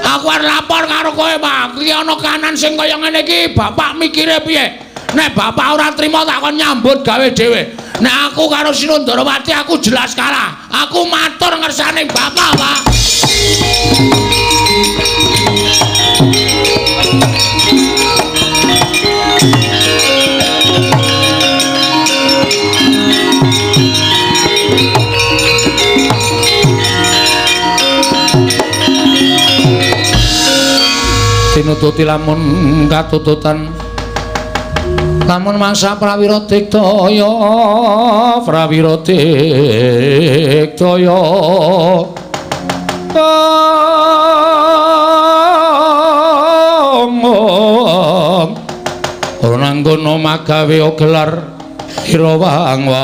Aku arep lapor karo kowe Pak. Iki ana kahanan sing kaya ngene iki, bapak mikire piye? Nek bapak ora trima tak kon nyambut gawe dhewe. Nek aku karo Sinuwun Ndarawati aku jelas kalah. Aku matur ngersane bapak, Pak. Tinututi lamun katututan lamun mangsa prawira digdaya, prawira digdaya. Ora nanggono magawe gelar ira wang wang.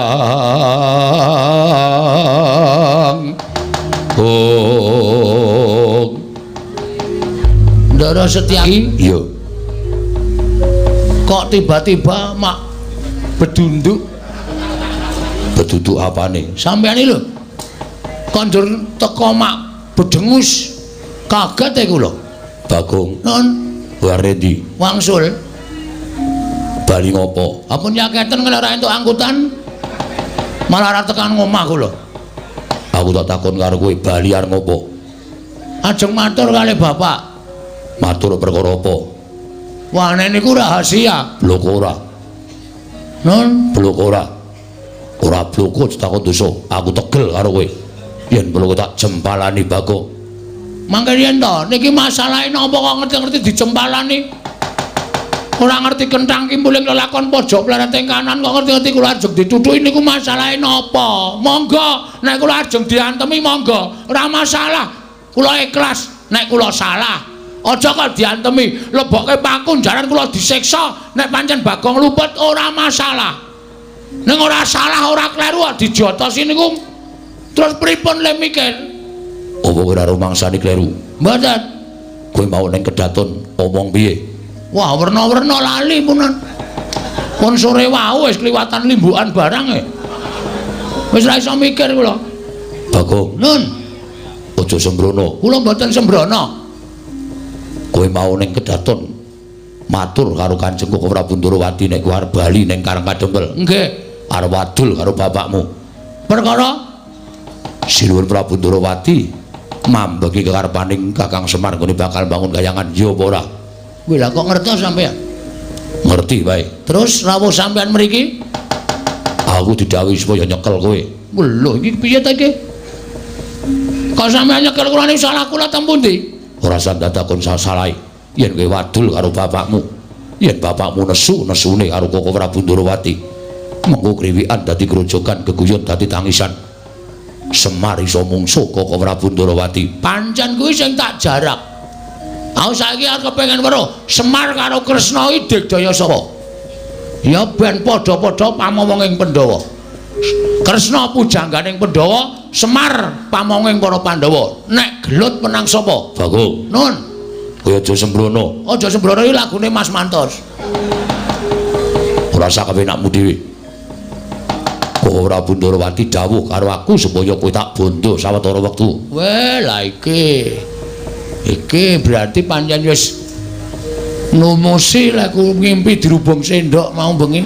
Oh. Ndara Setyaki? Iya. Kok tiba-tiba mak bedunduk? Bedunduk apane? Sampeyan iki lho. Kondur teko mak bedengus. Kaget e kula. Bagong. Nun, Ware ndi? Wangsul. Bali ngopo? Ampun yaketen kena ora entuk angkutan. Malah ora tekan ngomah kula. Aku tak takon karo kowe bali arep ngopo? Ajeng matur kali bapak. Matur perkara apa? Wah, nek niku rahasia. Blok ora. Nun, blok ora. Ora bloko takon dosa. Aku tegel karo kowe. Yen bloko tak jempalani Bagong. Mangke yen to, niki masalahe napa kok ngerti-ngerti dijempalani? Ora ngerti kenthang kimpuling lelakon pojok pleret ing kanan kok ngerti-ngerti kula ajeng ditutuki niku masalahe napa? Monggo, nek kula ajeng diantemi monggo, ora masalah. Kula ikhlas nek kula salah. Aja kok diantemi, lebokke paku jaran kula disiksa, nek pancen Bagong luput ora masalah. Ning ora salah ora kleru kok dijotosi niku terus pripun le mikir? Apa ora rumangsani kleru? Mboten. Kowe mau ning kedaton omong piye? Wah, werna-werna lali punan. Pun sore wau wis kliwatan limbukan barang e. Wis ra iso mikir kula. Bagong. Nun, aja sembrono. Kula mboten sembrono. Kowe mau ning kedaton matur karo Kanjeng Koko Prabu Ndarawati nek kowe arep bali ning Karang Kadempel. Nggih. Arep wadul karo bapakmu. Perkara Sinuwun Prabu Ndarawati mambeki kekarepaning Kakang Semar nggone bakal bangun kayangan ya apa ora? Wih, lah kok ngertos sampean? Ngerti wae. Terus rawuh sampean mriki? Aku didhawuhi supaya nyekel kowe. Lho, iki piye ta iki? Kok sampean nyekel kula niku salah kula teng pundi? Ora sandatakon salahe. Yen kowe wadul karo bapakmu, yen bapakmu nesu, nesune karo Koko Prabu Ndarawati. Mengko kriwikan dadi grojogan, geguyon dadi tangisan. Semar iso mungsuh Koko Prabu Ndarawati. Pancen kuwi sing tak jarak. Aku saiki arep kepengin weruh Semar karo Kresna iki digdaya sapa? Ya ben padha-padha pamomonging Pandhawa. Kresna pujangganing Pandhawa, Semar pamonging para Pandhawa. Nek gelut menang sapa? Bagong. Nun, kowe aja sembrono. Aja sembrono iki lagune Mas Mantos. Ora sak kepenakmu dhewe. Koko Prabu Ndarawati dawuh karo aku supaya kowe tak bondo sawetara wektu. Weh, lah iki. Iki berarti pancen wis numusi lek ku ngimpi dirubung sendok mau bengi.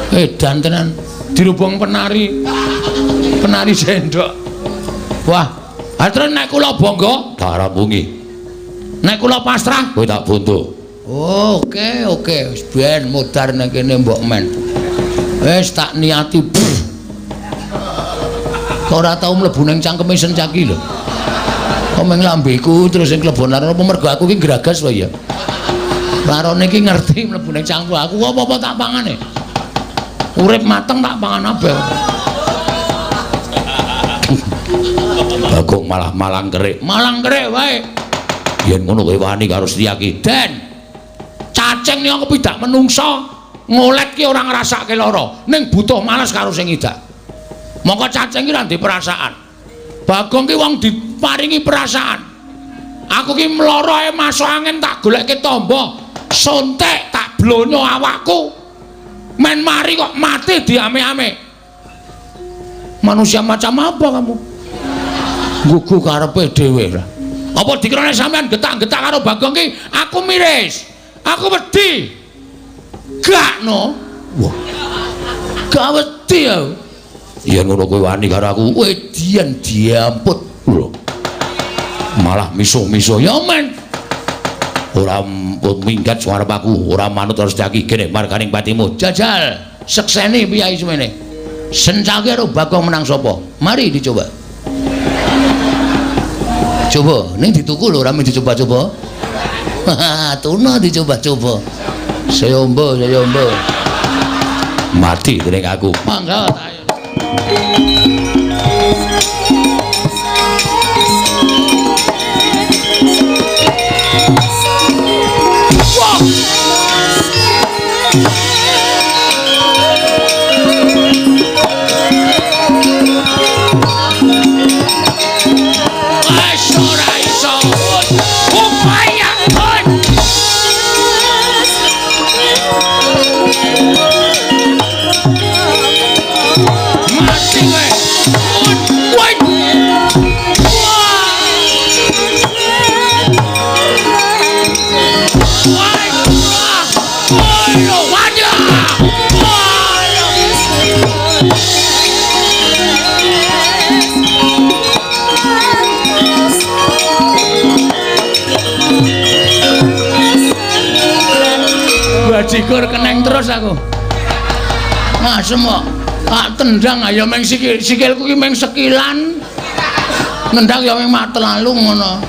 Edan tenan dirubung penari. Penari sendok. Wah, ha terus nek kula bangga tak rampungi. Nek kula pasrah kowe tak bondo. Oh, oke oke wis ben modar nang kene mbok men. Wis tak niati. Kok ora tau mlebu nang cangkeme Sencaki lho. Kok meng lambeku terus sing klebon laron apa mergo aku ki gragas wae ya. Larone iki ngerti mlebu ning cangkul aku apa-apa tak pangane. Urip mateng tak pangan abeh. Bagong malah malang kerik. Malang kerik wae. Yen ngono kowe wani karo Setyaki. Den. Cacing nek kepidak menungsa ngolet ki ora ngrasake lara, ning butuh males karo sing ngidak. Mongko cacing ki ora ndek perasaan. Bagong ki wong diparingi perasaan. Aku ki mlara ae masuk angin tak golekke tamba, sontek tak blonyo awakku. Men mari kok mati diame-ame. Manusia macam apa kamu? Gugu karepe dhewe lah. Apa dikirane sampean getak-getak karo Bagong ki aku miris. Aku wedi. Gak no. Wah. Gak wedi aku. Yen ngono kowe wani karo aku, wedian diamput lho. Malah misuh-misuh ya men. Ora minggat suarep aku, ora manut karo Setyaki kene marganing patimu. Jajal, sekseni piyai semene. Sencake karo Bagong menang sapa? Mari dicoba. Coba, ning dituku lho ora mung dicoba-coba. Tuna dicoba-coba. Saya ombo, saya ombo. Mati dening aku. Mangga ayo. Wah. Ora iso. Upaya. Mati kowe. Bajigur keneng terus aku. Ngasem kok. Tak tendang ayo meng sikil, sikilku ki meng sekilan. Nendang ya meng matelalu ngono.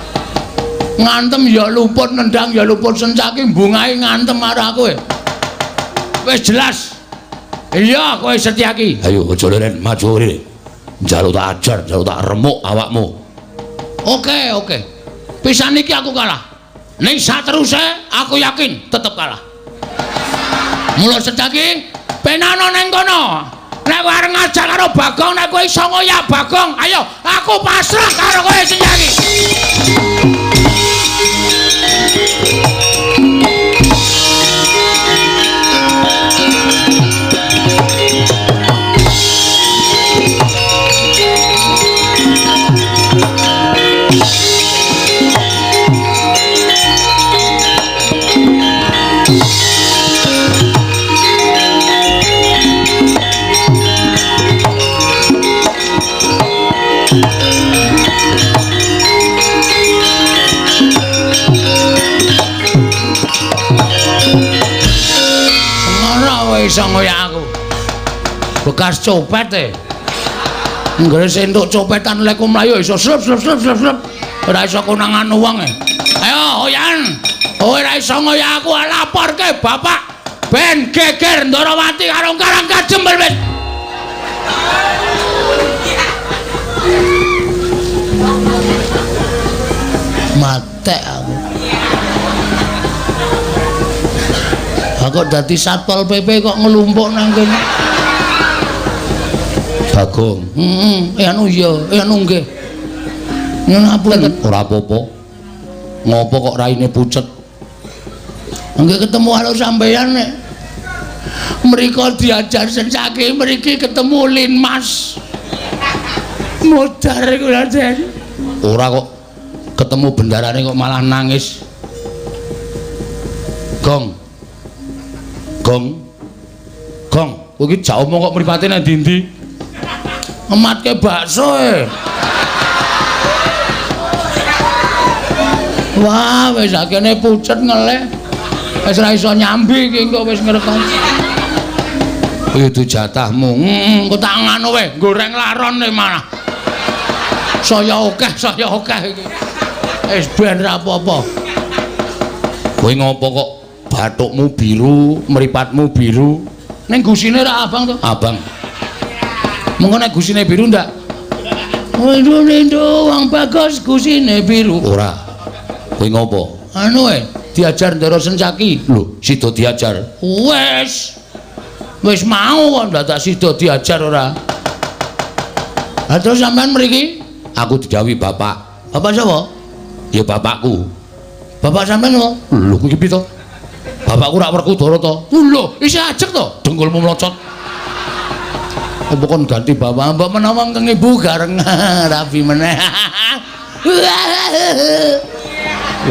Ngantem ya luput, nendang ya luput, Sencaki mbungahe ngantem karo aku. Wis jelas. Iya, kowe Setyaki. Ayo aja leren, maju rene. Njaluk tak ajar, njaluk tak remuk awakmu. Oke, oke. Pisan iki aku kalah. Ning sateruse aku yakin tetep kalah. Mula Setyaki penano ning kono. Nek kowe arep ngajak karo Bagong, nek kowe iso ngoyak Bagong, ayo aku pasrah karo kowe Setyaki. Iso ngoyak aku. Bekas copet e. Nggere entuk copetan lek mlayu iso slep slep slep slep slep. Ora iso konangan wong e. Ayo oyan. Ora iso ngoyak aku, laporke bapak ben geger Ndorowati karo Karang Kajembel wis. Matek aku. Kok dadi Satpol PP kok ngelumpuk nang kene. Bagong. Heeh, anu iya, anu nggih. Nyuwun ngapunten. Ora apa-apa. Ngopo kok raine pucet? Nggih ketemu karo sampeyan nek mriko diajar Sencaki, mriki ketemu Linmas. Modar iku Raden. Ora kok ketemu bendarane kok malah nangis. Gong. Gong. Gong, kowe iki jak omong kok mripate nang ndi-ndi? Ngematke bakso e. Wah, wis akene pucet ngelih. Wis ora iso nyambi iki engko wis ngrekon. Kuwi jatahmu. Engko tak nganu we, goreng laron e malah. Saya akeh iki. Wis ben ra apa-apa. Kowe ngopo kok bathukmu biru, mripatmu biru? Ning gusine ra abang to? Abang. Mengko nek gusine biru ndak? Windu wong bagus gusine biru. Ora. Kowe ngopo? Anu diajar Ndara Sencaki. Lho, sida diajar. Wis. Wis mau kok ndadak sida diajar ora. Ha terus sampean mriki? Aku didhawuhi bapak. Bapak sapa? Ya bapakku. Bapak sampean lho. Lho kuwi piye to? Bapakku rak Werkudara to. Lho, isih ajeg to? Dengkulmu mlocot. Apa kon ganti bapak? Mbok menawa keng ibu gareng rabi meneh.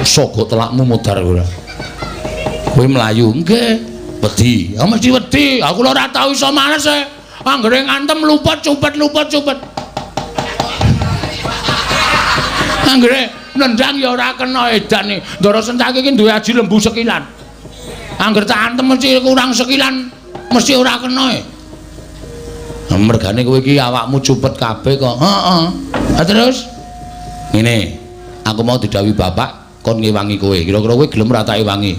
Sogok telakmu modar ora. Kowe mlayu? Nggih. Wedi. Ya mesti wedi. Aku lho ora tau iso males e. Anggere ngantem luput cupet luput cupet. Anggere nendang ya ora kena edan. Ndara Sencaki iki duwe aji lembu sekilan. Angger tak antem mesti kurang sekilan, mesti ora kena. Mergane kowe iki awakmu cupet kabeh kok. Heeh. Ha terus ngene, aku mau didhawuhi bapak kon ngewangi kowe. Kira-kira kowe gelem ora tak ewangi?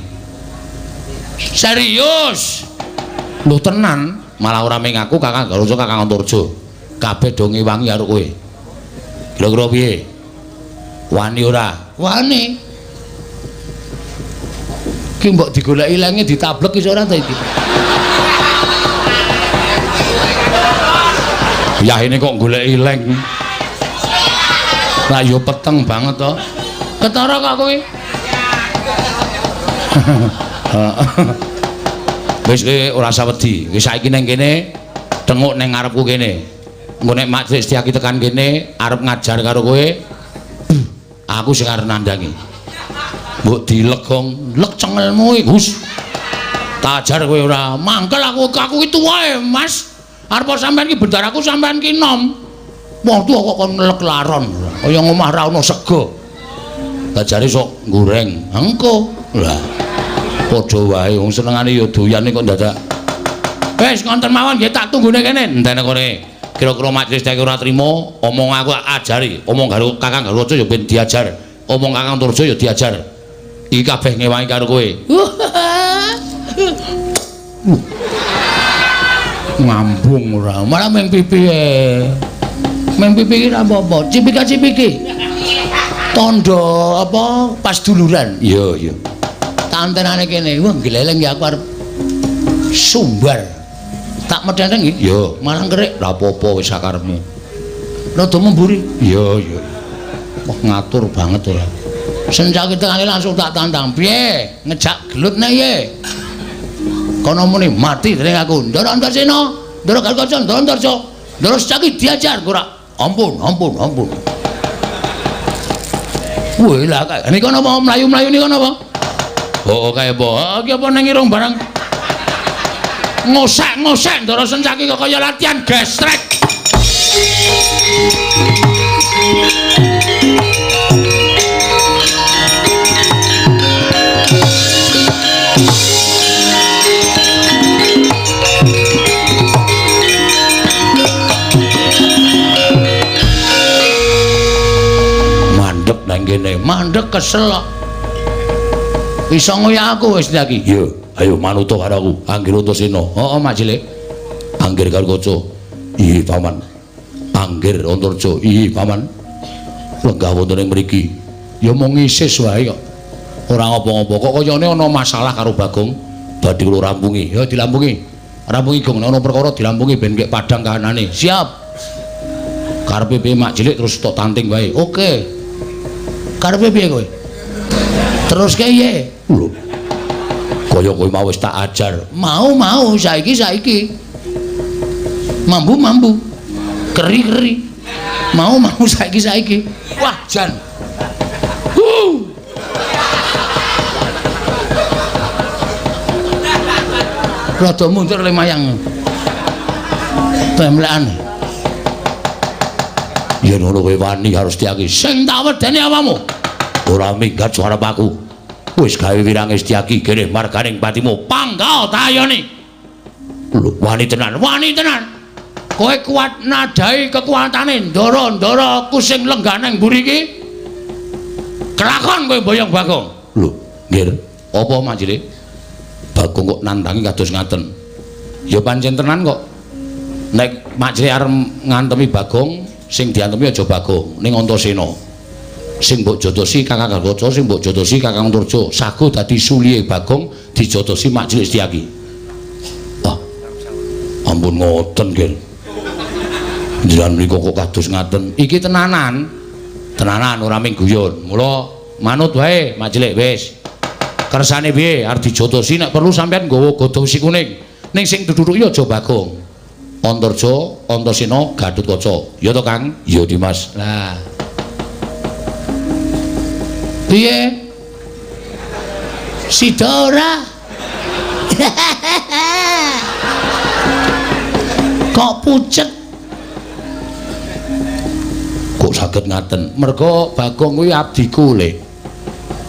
Serius? Lho tenan, malah ora ming aku Kakang Garuca, Kakang Antarja. Kabeh do ngewangi karo kowe. Kira-kira piye? Wani ora? Wani. Ki mbok digoleki lenge ditablek iso ora ta iki? Yahene kok goleki leng. Lah ya peteng banget to. Ketara kok kowe? Wis kowe ora usah wedi. Wis saiki ning kene tenguk ning ngarepku kene. Engko nek Mak Setyaki tekan kene arep ngajar karo kowe, aku sing arep nandangi. Mbok dilegong, lek cengelmu iki, Gus. Tak ajar kowe ora. Mangkel aku, aku ki tuwa e, Mas. Arep sampean ki bendaraku sampean ki nom. Wong tuwa kok kon ngelek laron. Kaya ngomah ra ono sego. Lah jare sok goreng. Engko. Lah padha wae wong senengane ya doyane kok dadak. Wis ngonten mawon nggih tak tunggune kene. Entene kene. Kira-kira majelis nek ora trimo, omong aku ajari, omong karo Kakang Garuca ya ben diajar, omong Kakang Antarja ya diajar. Iki kabeh ngewangi karo kowe. Ngambung ora, malah ming pipi e. Ming pipi iki ora apa-apa, cipika-cipiki. Tandha apa pas duluran. Iya, iya. Tantenane kene, wah gleleng ya aku arep sumbar. Tak medhenteng nggih? Iya, malah kerik. Lah apa-apa wis sakarepmu. Rada memburi. Iya, iya. Wah ngatur banget ora. Sencaki tekane langsung tak tantang. Piye? Ngejak gelut nek ye. Kono muni mati dening aku. Ndara Antasena, Ndara Garukaca, Ndara Antarja. Ndara Setyaki diajar ora. Ampun, ampun, ampun. Wih lah kae. Nika napa mlayu-mlayu nika napa? Oh, kae apa? Iki apa ning irung barang? Ngosek-ngosek Ndara Sencaki kok kaya latihan gestrek. Mandek nang kene, mandek kesel kok. Iso ngoyak aku wis iki. Iya. Ayo manuta karo aku, Anggir Antasena. Heeh, Mak Cilik. Anggir Garukaca. Iya, Paman. Anggir Antarja. Iya, Paman. Lenggah wonten ing mriki. Ya mung ngisis wae kok. Ora ngapa-ngapa. Kok kayane ana masalah karo Bagong. Badhe kula rampungi. Ya dilampungi. Rampungi Gong, nek ana perkara dilampungi ben gek padhang kahanane. Siap. Karepe piye Mak Cilik terus tok tanting wae. Oke. Karepe piye kowe? Terus piye? Lho. Kaya kowe mau wis tak ajar. Mau-mau saiki-saiki. Mambu-mambu. Keri-keri. Mau-mau saiki-saiki. Wah, jan. Huh. Rada mundur le mayang. Temlekan. Yen ngono kowe wani harus Setyaki. Sing tak wedeni awakmu. Ora minggat suarep aku. Wis gawe wirange Setyaki kene marganing patimu. Panggah tayone. Lho, wani tenan, wani tenan. Kowe kuat nadai kekuatane ndara-ndara aku sing lenggah nang mburi iki. Kelakon kowe boyong Bagong. Lho, nggih. Apa Mak Cilik? Bagong kok nantangi kados ngaten. Ya pancen tenan kok. Nek Mak Cilik arep ngantemi Bagong, sing diantemi aja Bagong, ning Antasena. Sing mbok jotosi Kakang Garuda, sing mbok jotosi Kakang Antarja, sago dadi sulihe Bagong dijotosi Mak Cilik Setyaki. Wah. Ampun ngoten, nggih. Njenengan mriku kok kados ngaten. Iki tenanan. Tenanan ora mung guyon. Mula manut wae Mak Cilik wis. Kersane piye arep dijotosi nek perlu sampean nggawa godhong wesi kuning. Ning sing dudhuki aja Bagong. Antarja, Antasena, Gatotkaca. Ya to, Kang? Ya, Dimas. Lah. Piye? Sida ora? Kok pucet? Kok saged ngaten? Merga Bagong kuwi abdiku, Lek.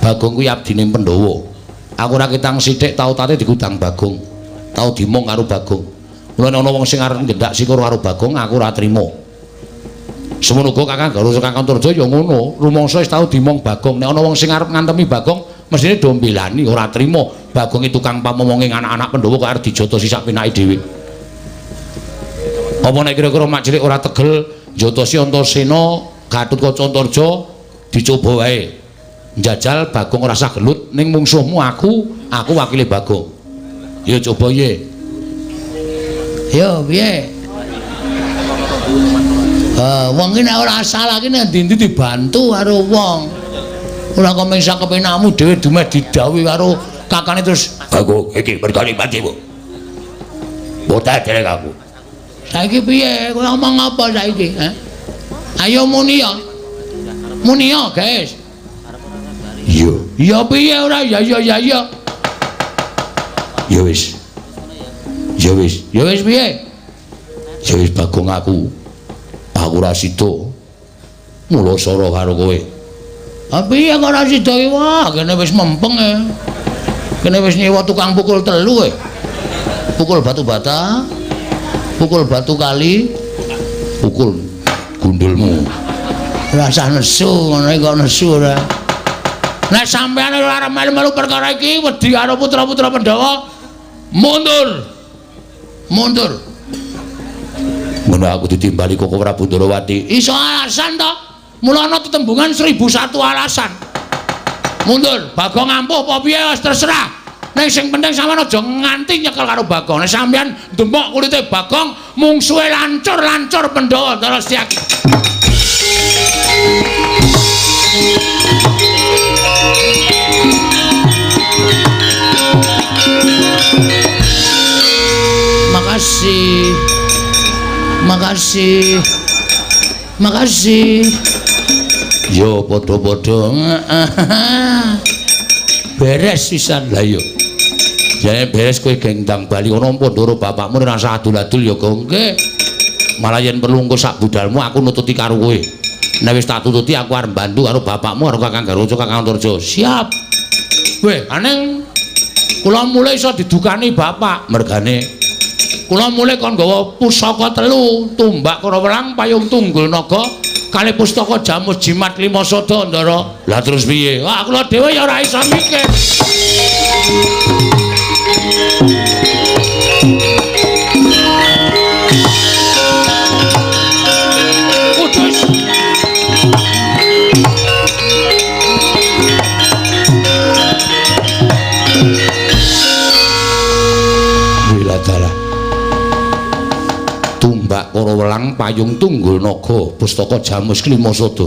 Bagong kuwi abdine Pandhawa. Aku ora ketang sithik tau tate digudang Bagong. Tau dimong karo Bagong. Mula nek ana wong sing arep ngendak sikur karo Bagong, aku ora trima. Semono uga Kakang Garuda Kakang Antarja ya ngono, rumangsa wis tau dimong Bagong. Nek ana wong sing arep ngantemi Bagong, mestine do mbelani, ora trima. Bagong iki tukang pamomonge anak-anak Pandhawa kok arep dijotosi sak penake dhewe. Apa nek kira-kira Mak Cilik ora tegel njotosi Antasena, Gatotkaca Antarja dicoba wae. Njajal Bagong ora usah gelut ning mungsuhmu aku, aku wakile Bagong. Ya coba ye. Yo piye? Wong iki nek ora salah iki nek ndi-ndi dibantu karo wong. Ora kok mung sak kepenakmu dhewe dumeh didhawuhi karo kakane terus Bagong iki mergane patimu. Botak derek aku. Saiki piye? Kowe ngomong apa saiki, ha? Ayo muni ya. Muni ya, guys. Iya. Ya piye ora? Ya ya ya ya. Ya wis. Ya wis. Ya wis piye? Ya wis Bagong aku. Aku ora sida. Mula sora karo kowe. Ha piye kok ora sida iki? Wah, kene wis mempeng e. Kene wis nyewa tukang pukul telu e. Pukul batu bata, pukul batu kali, pukul gundulmu. Ora usah nesu, ngono iki kok nesu ora. Nek sampeyan ora arep melu-melu perkara iki wedi karo putra-putra Pandhawa, mundur. Mundur. Ngono aku ditimbali Koko Prabu Ndorowati. Iso alasan to? Mula ana tetembungan 1001 alasan. Mundur, Bagong ampuh apa piye wis terserah. Ning sing penting sampeyan aja nganti nyekel karo Bagong. Nek sampeyan ndemok kulite Bagong, mungsuhe lancur-lancur Pandhawa terus Setyaki. Makasih. Makasih. Makasih. Yo padha-padha. Beres pisan lah yo. Jane beres kowe gendang bali ana Pandhara bapakmu ora usah adul-adul ya Gong. Nggih. Malah yen perlu engko sak budalmu aku nututi karo kowe. Nek wis tak tututi aku arep bantu karo bapakmu karo Kakang Garuda Kakang Antarja. Siap. Weh, aneng kula mulai iso didukani bapak mergane kula mulai kon nggawa pusaka telu, tumbak Karawelang, payung tunggul naga, kalih pustaka jamus jimat lima sada, Ndara. Lah terus piye? Wah, kula dhewe ya ora iso mikir. Kudus. Wiladara. Tumbak Karawelang, payung tunggul naga, pustaka jamus klima sada.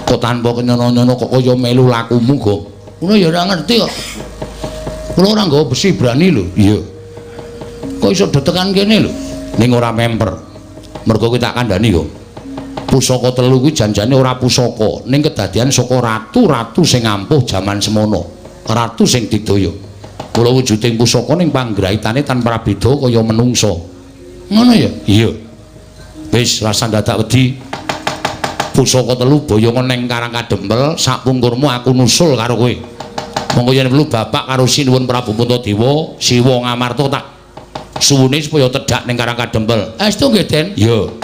Kok tanpa kenyono-nyono kok kaya melu lakumu, Gong? Kula ya ora ngerti kok. Kula ora nggawa besi brani lho. Iya. Kok iso detekan kene lho? Ning ora memper. Mergo kowe tak kandhani, Gong. Pusaka telu kuwi janjane ora pusaka, ning kedadian saka ratu-ratu sing ampuh jaman semono. Ratu sing digdaya. Kula wujuding pusaka ning panggraitane tanpa prabeda kaya menungsa. Ngono ya? Iya. Wis rasa dadak wedi. Pusaka telu boyongan ning Karang Kadempel, sakpungkurmu aku nusul karo kowe. Monggo yen perlu bapak karo Sinuwun Prabu Puntadewa, Siwa Ngamarta tak suwune supaya tedhak ning Karang Kadempel. Estu nggih, Den? Iya.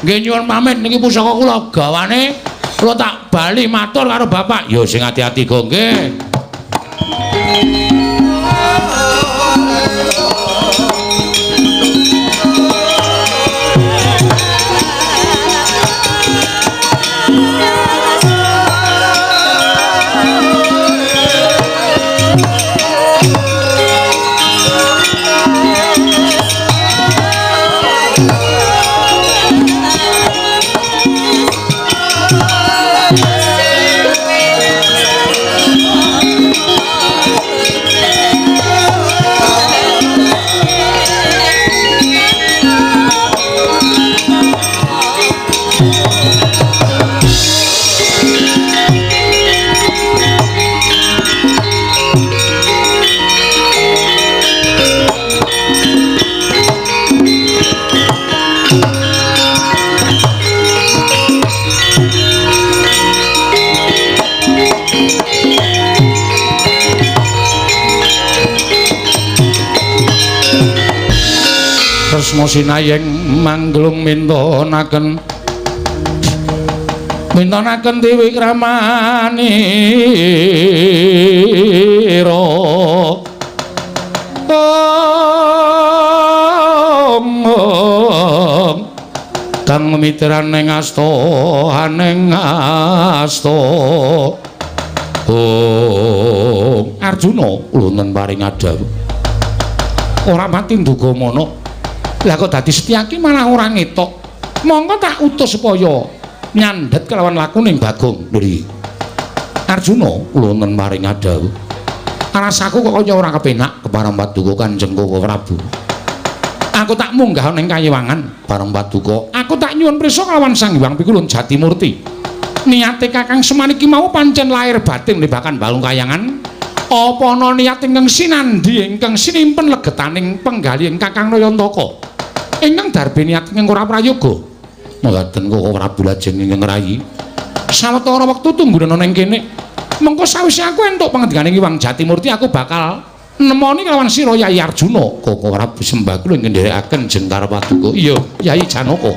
Nggih nyuwun pamit niki pusaka kula gawane Kula tak bali matur karo bapak. Ya sing ati-ati go nggih. Kresna sinayeng mangglung mintonaken mintonaken tiwikramanira. Om kang mitran ing asta aning asta. Om Arjuna wonten paring adhawuh ora pati nduga mana. Lah kok dadi Setyaki malah ora ngetok. Monggo tak utus supaya nyandhet kelawan lakuning Bagong. Lho Arjuna wonten paring adhawuh rasaku kok kaya ora kepenak kepareng paduka Kanjeng Koko Prabu. Aku tak munggah ning kayiwangan bareng paduka. Aku tak nyuwun prisa kelawan Sang Hyang Pikulun Jatimurti. Niate Kakang Semar iki mau pancen lahir batin bahkan balung kayangan. Apa ana niat ingkang sinandhi ingkang sinimpen legetaning penggalih Kakang Nayantaka? Ingkang darbe niat ingkang ora prayoga. Mekaten Koko Prabu lajeng ingkang rayi. Sawetara wektu tunggunan ning kene. Mengko sawise aku entuk pangendikaning Hyang Jatimurti aku bakal nemoni kelawan sira Yai Arjuna. Koko Prabu sembah kula ingkang nderekaken jengkar paduka. Iya, Yai Janaka.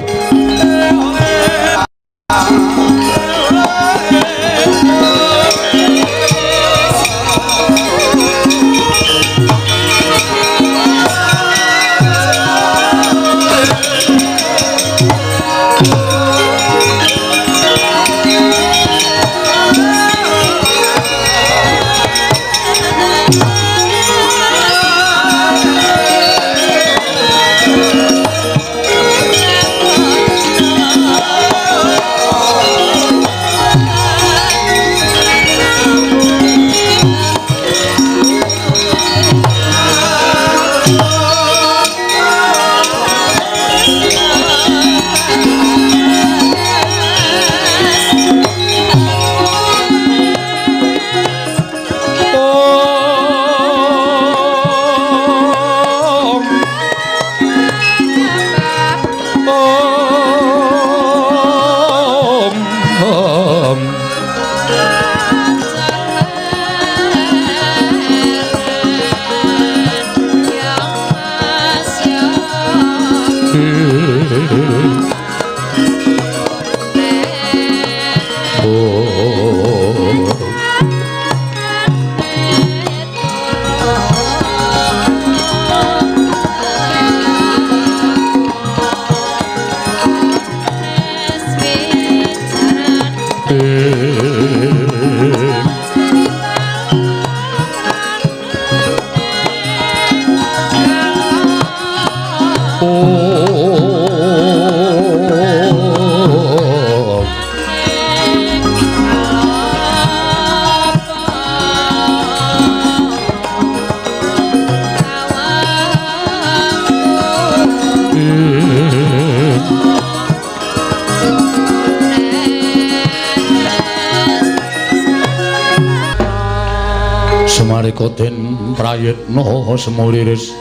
Sumarika den prayitna semuliris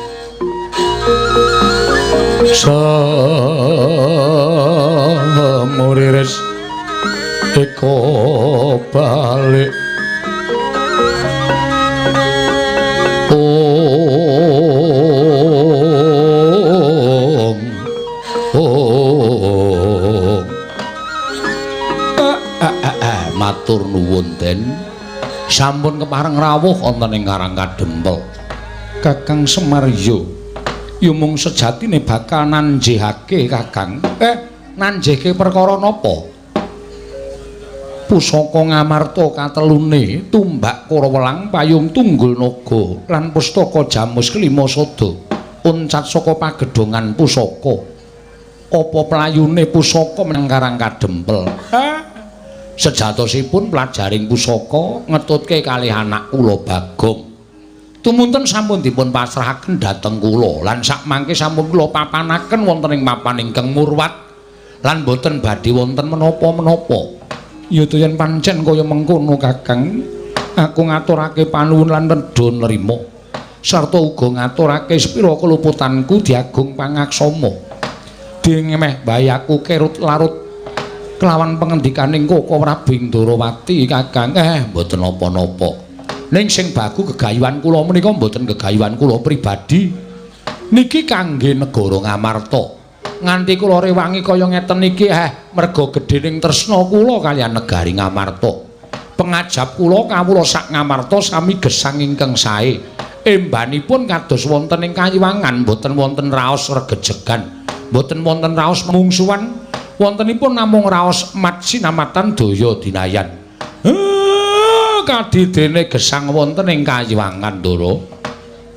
semuliris eko balik. Om om. Den. Sampun kepareng rawuh wonten ing Karang Kadempel. Kakang Semar yo. Ya mung sejatine bakal nanjihake Kakang. Nanjihke perkara napa? Pusaka Ngamarta katelune, tumbak Kurawelang, payung tunggul naga lan pustaka Jamus kelima sada. Uncat saka pagedhongan pusaka. Apa playune pusaka menyang Karang Kadempel? Sejatosipun pelajaring pusaka ngetutke kalih anak kula Bagong. Tumunten sampun dipun pasrahaken dhateng kula lan sakmangke sampun kula papanaken wonten ing papan ingkang murwat lan boten badhe wonten menapa-menapa. Ya yen pancen kaya mengkono Kakang, aku ngaturake panuwun lan nedha nrima. Sarta uga ngaturake sepira keluputanku diagung pangaksama. Dene meh bayaku kerut larut kelawan pengendikaning Koko Prabu Ndorowati Kakang. Mboten napa-napa. Ning sing bagu gegayuhan kula menika mboten gegayuhan kula pribadi. Niki kangge negara Ngamarta. Nganti kula rewangi kaya ngeten iki merga gedhening tresna kula kaliyan negari Ngamarta. Pengajap kula kawula sak Ngamarta sami gesang ingkang sae. Embanipun kados wonten ing kayiwangan, mboten wonten raos regejegan, mboten wonten raos mungsuhan. Wontenipun namung raos mat sinamatan daya dinayan. Kadidene gesang wonten ing kayiwangan, Ndara.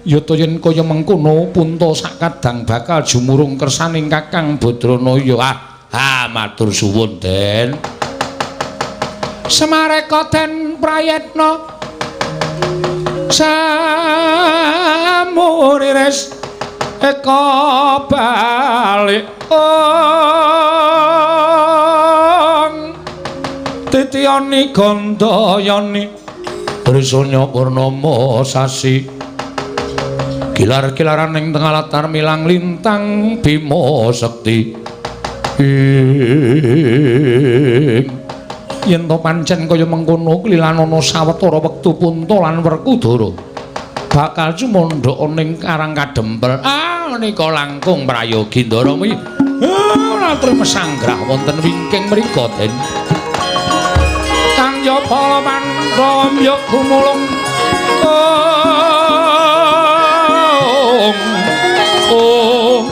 Ya ta yen kaya mengkono punta sakadang bakal jumurung kersaning Kakang Badranaya. Matur suwun, Den. Semareka Den Prayitna samuriris eka balik titiyani gandayani trisanya purnama sasi kilar-kilaran ing tengah latar milang lintang Bima Sekti. Yen to pancen kaya mengkono klilanana sawetara wektu Punta lan Werkudara bakal sumandhaka ning Karang Kadempel. Menika langkung prayogi Ndara kuwi. Ora trima sanggrah wonten wingking mriku, Den. Kang ya para Pandhawa ya gumulung. Oh.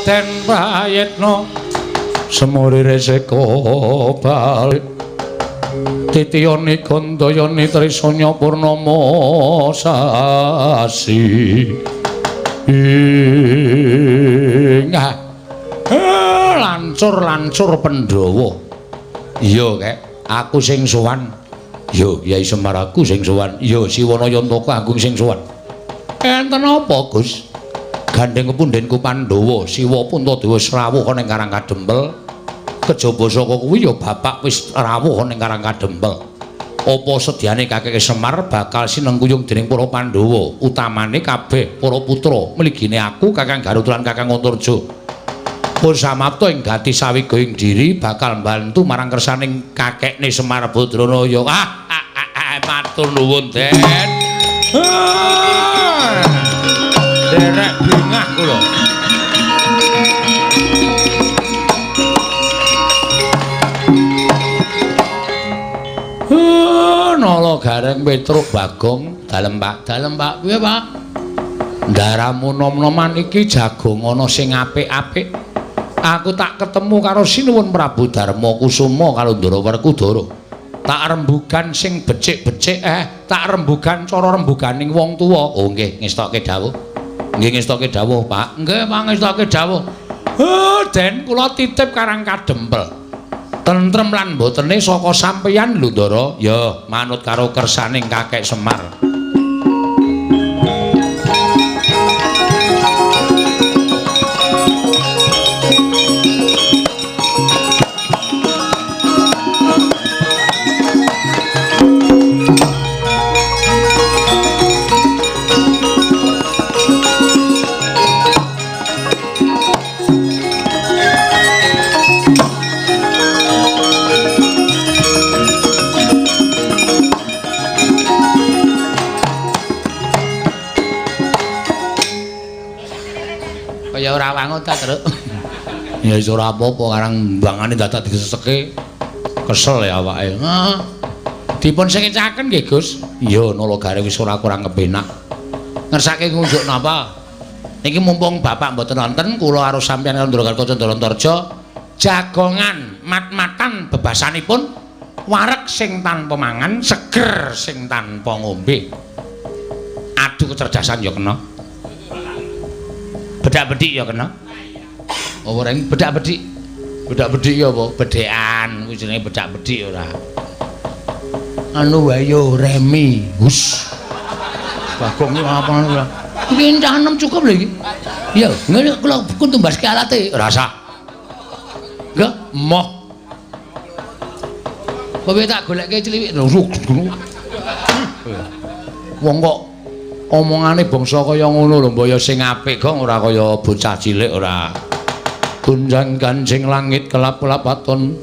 Den Prayitna semurire seka balik titiyani gandayani trisanya purnama sasi. Lancur-lancur Pandhawa. Iya kek, aku sing sowan. Yo Kyai Semar aku sing sowan. Yo Siwana Yantaka aku sing sowan. Enten apa, Gus? Gandeng kepundhenku Pandhawa Siwa Puntadewa wis rawuh ana ing Karang Kadempel. Kejaba saka kuwi ya bapak wis rawuh ana ing Karang Kadempel. Apa sedyane Kakek Semar bakal sinengkuyung dening para Pandhawa, utamane kabeh para putra mligine aku Kakang Garut lan Kakang Antarja. Pun samapta ing gati sawigaing diri bakal mbantu marang kersaning kakekne Semar Badranaya. Matur nuwun, Den. Derek bingah kula. Nala Gareng Petruk Bagong, dalem Pak, dalem Pak, piye Pak? Ndaramu nom-noman iki jagongan ana sing apik-apik. Aku tak ketemu karo Sinuwun Prabu Darma Kusuma karo Ndara Werkudara. Tak rembugan sing becik-becik, tak rembugan cara rembuganing wong tuwa. Oh nggih, ngestokke dawuh. Nggih ngestokke dawuh, Pak. Nggih, Pak, ngestokke dawuh. Den, kula titip Karang Kadempel. Tentrem lan mbotene saka sampeyan lho, Ndara. Ya, manut karo kersaning Kakek Semar. Kaya ora wangun ta, Truk. Ya wis ora apa-apa, karang mbangane dadak diseseke. Kesel ya awake. Heeh. Dipun sengecaken nggih, Gus. Iya, nalagare wis ora kurang kepenak. Ngersake ngunjuk napa? Niki mumpung bapak mboten wonten, kula karo sampeyan karo Ndara Garuda Antarja jagongan mat-matan bebasanipun wareg sing tanpa mangan, seger sing tanpa ngombe. Adu kecerdasan ya kena. Bedak-bedik ya kena. Apa reng bedak-bedik? Bedak-bedik ya apa? Bedekan kuwi jenenge bedak-bedik ora. Anu wae yo remi. Hus. Bagong iki apa ora? Iki cah enem cukup lho iki. Ya, ngene kula kun tumbaske alate. Ora usah. Enggak, moh. Kowe tak golekke cliwik. Wong kok omongane bangsa kaya ngono lho, mbok ya sing apik gong ora kaya bocah cilik ora. Gunjang ganjing langit kelap-kelap waton.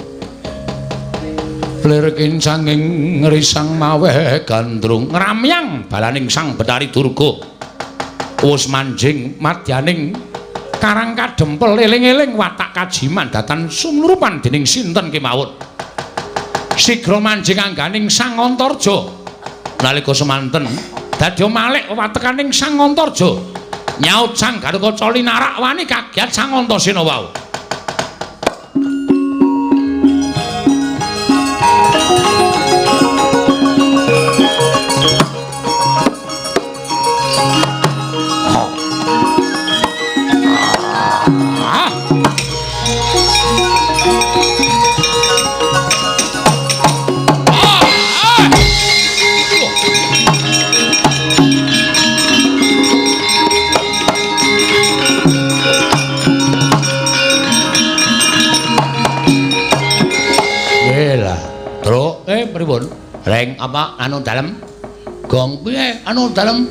Lir kincanging ngrisang maweh gandrung ngramyang balaning Sang Betari Durga. Wus manjing madyaning karang kadempel eling-eling watak kajiman datan sumlurupan dening sinten kemawon. Sigra manjing angganing Sang Antarja. Nalika semanten dadi malik watekaning Sang Antarja. Nyaut Sang Garukaca linarak wani kagiat Sang Antasena wau. Pripun? Reng apa anu dalem? Gong piye anu dalem?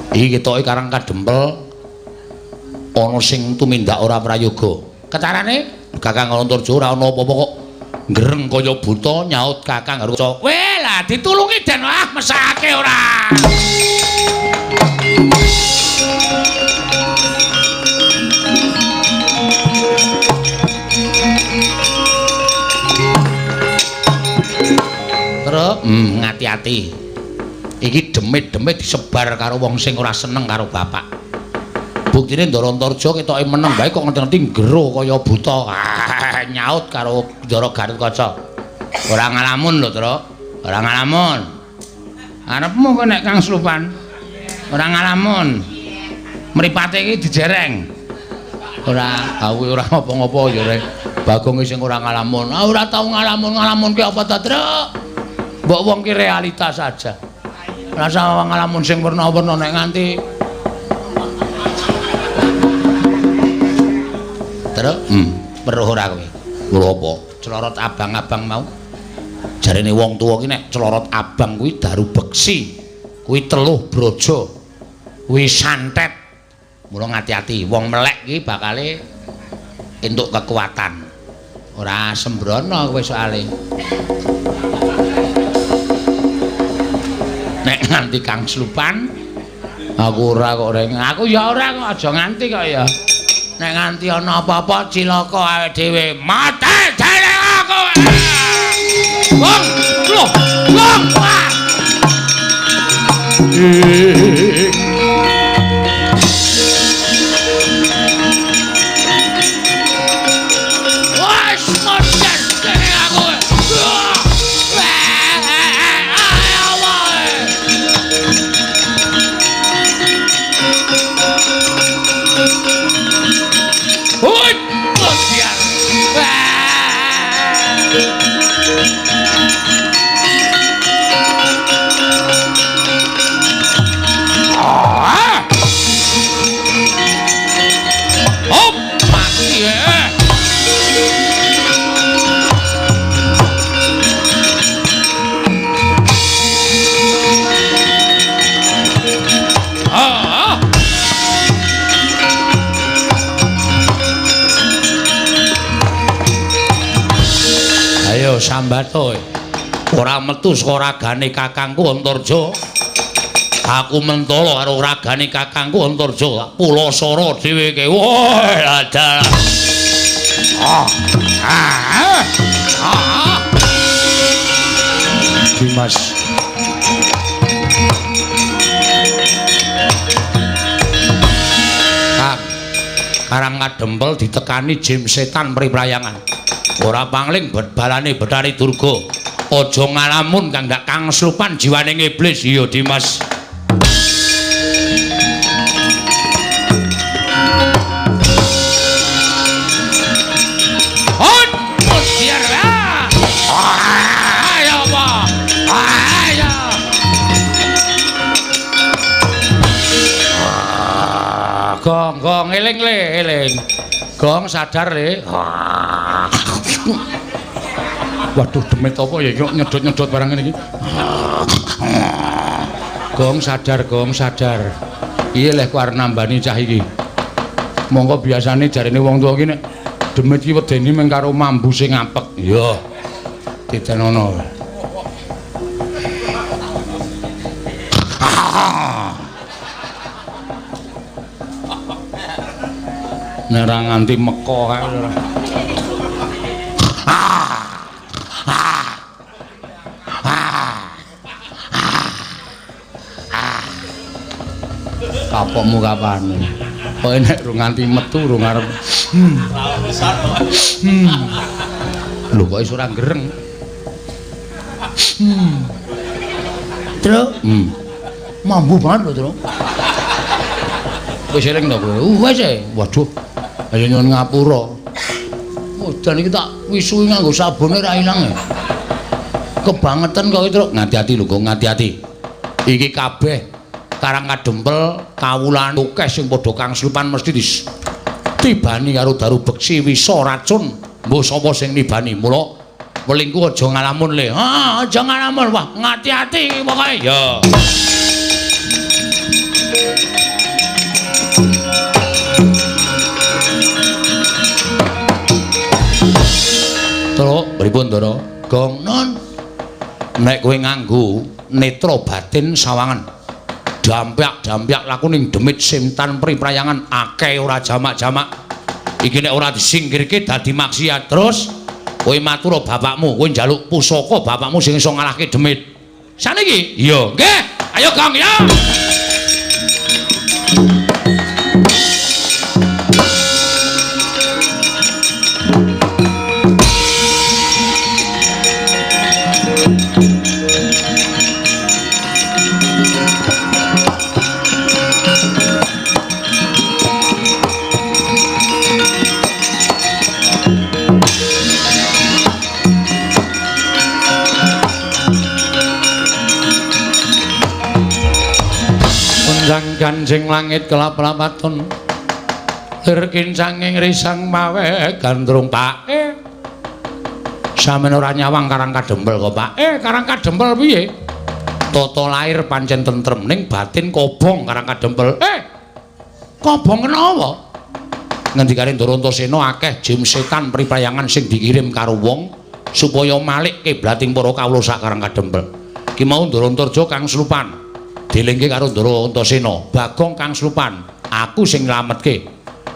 Iki ketoke karang kadempel ana sing tumindak ora prayoga. Kecarane Kakang Antarja ora ana apa-apa kok ngreng kaya buta nyaut Kakang Garukaca. Weh lah ditulungi den ah mesake ora. Truk, ngati-ati. Iki demit-demit disebar karo wong sing ora seneng karo bapak. Buktine Ndara Antarja ketoke meneng bae kok ngerti-ngerti nggero kaya buta. Nyaut karo Ndara Garukaca. Ora ngalamun lho, Truk. Ora ngalamun. Arepmu kowe nek Kang Slupan. Ora ngalamun. Mripate iki dijereng. Ora, aku ora ngopo-ngopo ya rek. Bagong sing ora ngalamun. Ah ora tau ngalamun, ngalamun ki apa ta, Truk? Mbok wong ki realitas saja. Rasa ngalamun sing werna-werna nek nganti Truk, weruh ora kowe? Weruh apa? Celorot abang-abang mau. Jarene wong tuwa ki nek celorot abang kuwi daru beksi, kuwi teluh brojo, kuwi santet. Mula ngati-ati, wong melek ki bakale entuk kekuatan. Ora sembrono kowe soale. Nek nganti Kang Slupan aku ora kok reng. Aku ya ora kok aja nganti kok ya. Nek nganti ana apa-apa cilaka awake dhewe. Mate dhewe aku. Wong, lho, wong. Wes modar dhewe aku. sambato. Ora metu saka ragane kakangku Antarja. Aku mentolo karo ragane kakangku Antarja. Pulasara dheweke. Woi, dalah. Ah. Ah. Ah. Dimas. Kang, Karang Kadempel ditekani jim setan priprayangan. Ora pangling balane Bathari Durga. Aja ngalamun kang ndak kangslupan jiwane iblis. Iya Dimas. Hon, biar ayo apa? Ayo. Gong, gong, eling le, eling. Gong sadar le. Waduh, demit apa ya iki nyedot-nyedot barang ngene iki. Gong sadar, gong sadar. Piye leh ku arep nambani cah iki? Mongko biasane jarene wong tuwa iki nek demit iki wedeni mung karo mambu sing apek. Iya. Titenono. Nek ora nganti meko kae ora. Kapokmu kapan? Kowe nek rung nganti metu rung arep. Lho kok iso ora gereng? Truk. Mambu banget lho, Truk. Wis eling to kowe? Wis e. Waduh. Ayo nyuwun ngapura. Udan iki tak wisuhi nganggo sabune ra ilang. Kebangetan kok iki, Truk. Ngati-ati lho, Gong, ngati-ati. Iki kabeh Karang Kadempel kawulane akeh sing padha kangslupan mesti ditibani karo daru beksi wisa racun. Mbuh sapa sing nibani? Mula welingku aja ngalamun le. Ha, aja ngalamun. Wah, ngati-ati iki pokoke. Ya. Truk, pripun, Ndara? Gong, non. Nek kowe nganggo netra batin sawangan. Dampyak-dampyak laku ning demit simtan priprayangan akeh ora jamak-jamak. Iki nek ora disingkirke dadi maksiat. Terus kowe matur bapakmu, kowe njaluk pusaka bapakmu sing iso ngalahke demit. Saniki? Iya, nggih. Ayo Gong ya. Ganjing langit kelap-lapatun lir kincanging risang mawe gandrung. Pak, sampeyan ora nyawang Karang Kadempel kok, Pak? Karang Kadempel piye? Tata lahir pancen tentrem ning batin kobong Karang Kadempel. Kobong kenapa? Ngendikane Ndara Antasena akeh jim setan priprayangan sing dikirim karo wong supaya malik kiblating para kawula sak Karang Kadempel. Ki mau Ndara Antarja kang slupan. Dilingke karo Ndara Antasena, Bagong kang slupan, aku sing nylametke.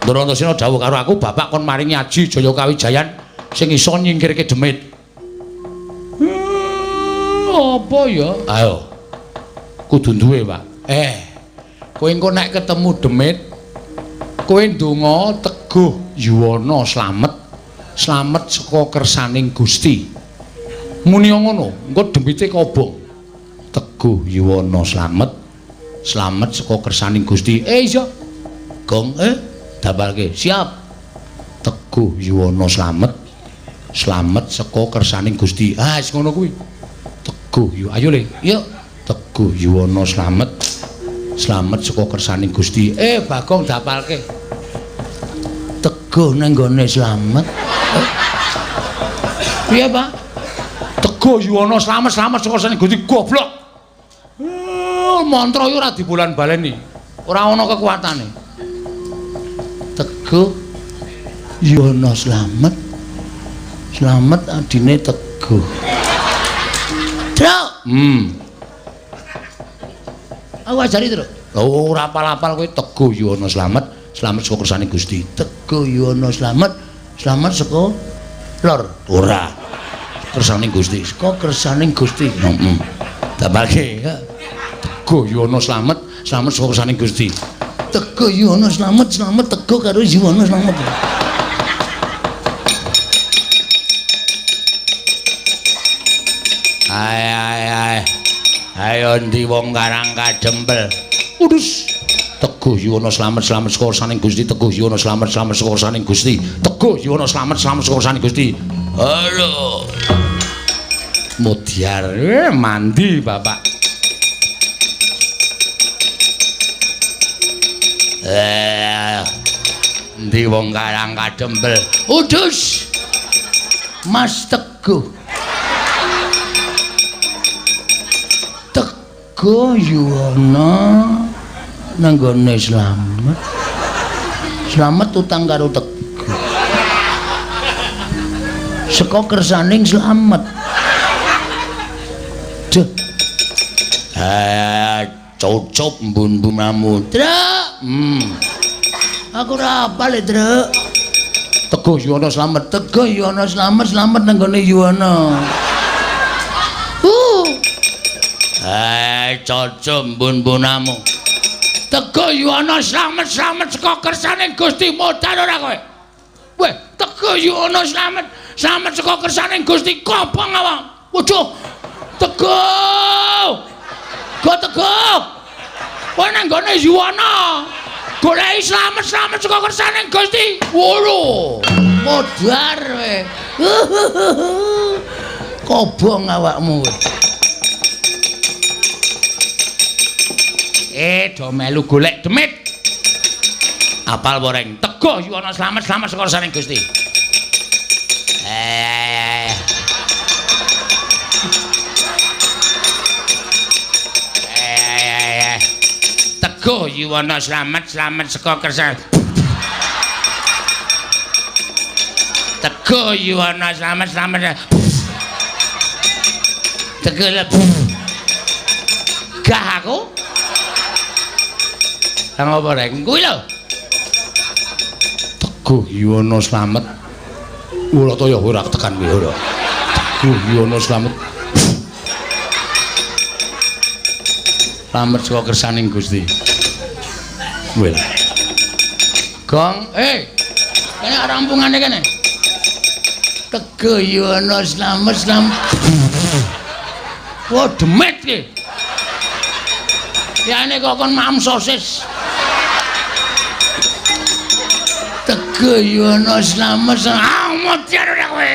Ndara Antasena dawuh karo aku, bapak kon maringi aji Jaya Kawijayan sing iso nyingkirke demit. Apa ya? Ayo. Kudu duwe, Pak. Kowe engko nek ketemu demit, kowe ndonga teguh yuwana slamet, slamet saka kersaning Gusti. Muni ngono, engko demite kobong. Teguh yuwana slamet, slamet saka kersaning Gusti. Iya. Gong, dapalke. Siap. Teguh yuwana slamet, slamet saka kersaning Gusti. Ah, wis ngono kuwi. Teguh yu, ayo le. Yuk. Teguh yuwana slamet, slamet saka kersaning Gusti. Bagong dapalke. Teguh nang nggone slamet. Piye, Pak? Teguh yuwana slamet, slamet saka kersaning Gusti. Goblok. Mantra iki ora dibolan-baleni. Ora ana kekuatane. Teguh yuwana slamet. Slamet adine teguh. Teguh. Truk. Aku ajari, Truk. Oh, ora apal-apal kowe. Teguh Yuwana Slamet, slamet saka kersane Gusti. Teguh Yuwana Slamet, slamet saka lor. Ora. Kersane Gusti. Saka kersane Gusti. Heeh. Tambahke. Teguh Yuwana Slamet, slamet saka kersane Gusti. Teguh Yuwana Slamet, slamet teguh karo Yuwana Slamet. Ai ai ai. Ayo ndi wong Karang Kadempel. Udus. Teguh Yuwana Slamet, slamet saka kersane Gusti. Teguh Yuwana Slamet, slamet saka kersane Gusti. Teguh Yuwana Slamet, slamet saka kersane Gusti. Halo. Mudyar mandi bapak. Endi wong Karang Kadempel. Udus. Mas Teguh. Teguh Yuwana nanggone Slamet. Slamet utang karo Teguh. Saka kersaning Slamet. Duh. Cocop mbun-mbunamu. Truk. Aku ora apal, Truk. Teguh Yuwana Slamet, Teguh Yuwana Slamet, slamet nanggone Yuwana. Cocop mbun-mbunamu. Teguh Yuwana Slamet, slamet saka kersane Gusti. Modal ora kowe? Weh, Teguh Yuwana Slamet, slamet saka kersane Gusti. Kobong awak. Waduh. Teguh. Go Teguh. Kowe nang nggone Yuwana. Goleki slamet, slamet saka kersane Gusti. Wolo. Modar kowe. Kobong awakmu kowe. Do melu golek demit. Apal woreng. Teguh Yuwana Slamet, slamet saka kersane Gusti. Teguh Yuwana Slamet, slamet saka kersane. Teguh Yuwana Slamet, slamet. Teguh gah aku. Lah ngopo reng? Kuwi lho. Teguh Yuwana Slamet. Ora ta ya ora tekan kuwi ora. Teguh Yuwana Slamet. Slamet saka kersaning Gusti. Kuwi lho. Gong, kene rampungane kene. Teguh Yuwana Slamet, slamet. Wah, demit iki. Yane kok kon mam sosis. Teguh Yuwana Slamet, modar ora kowe.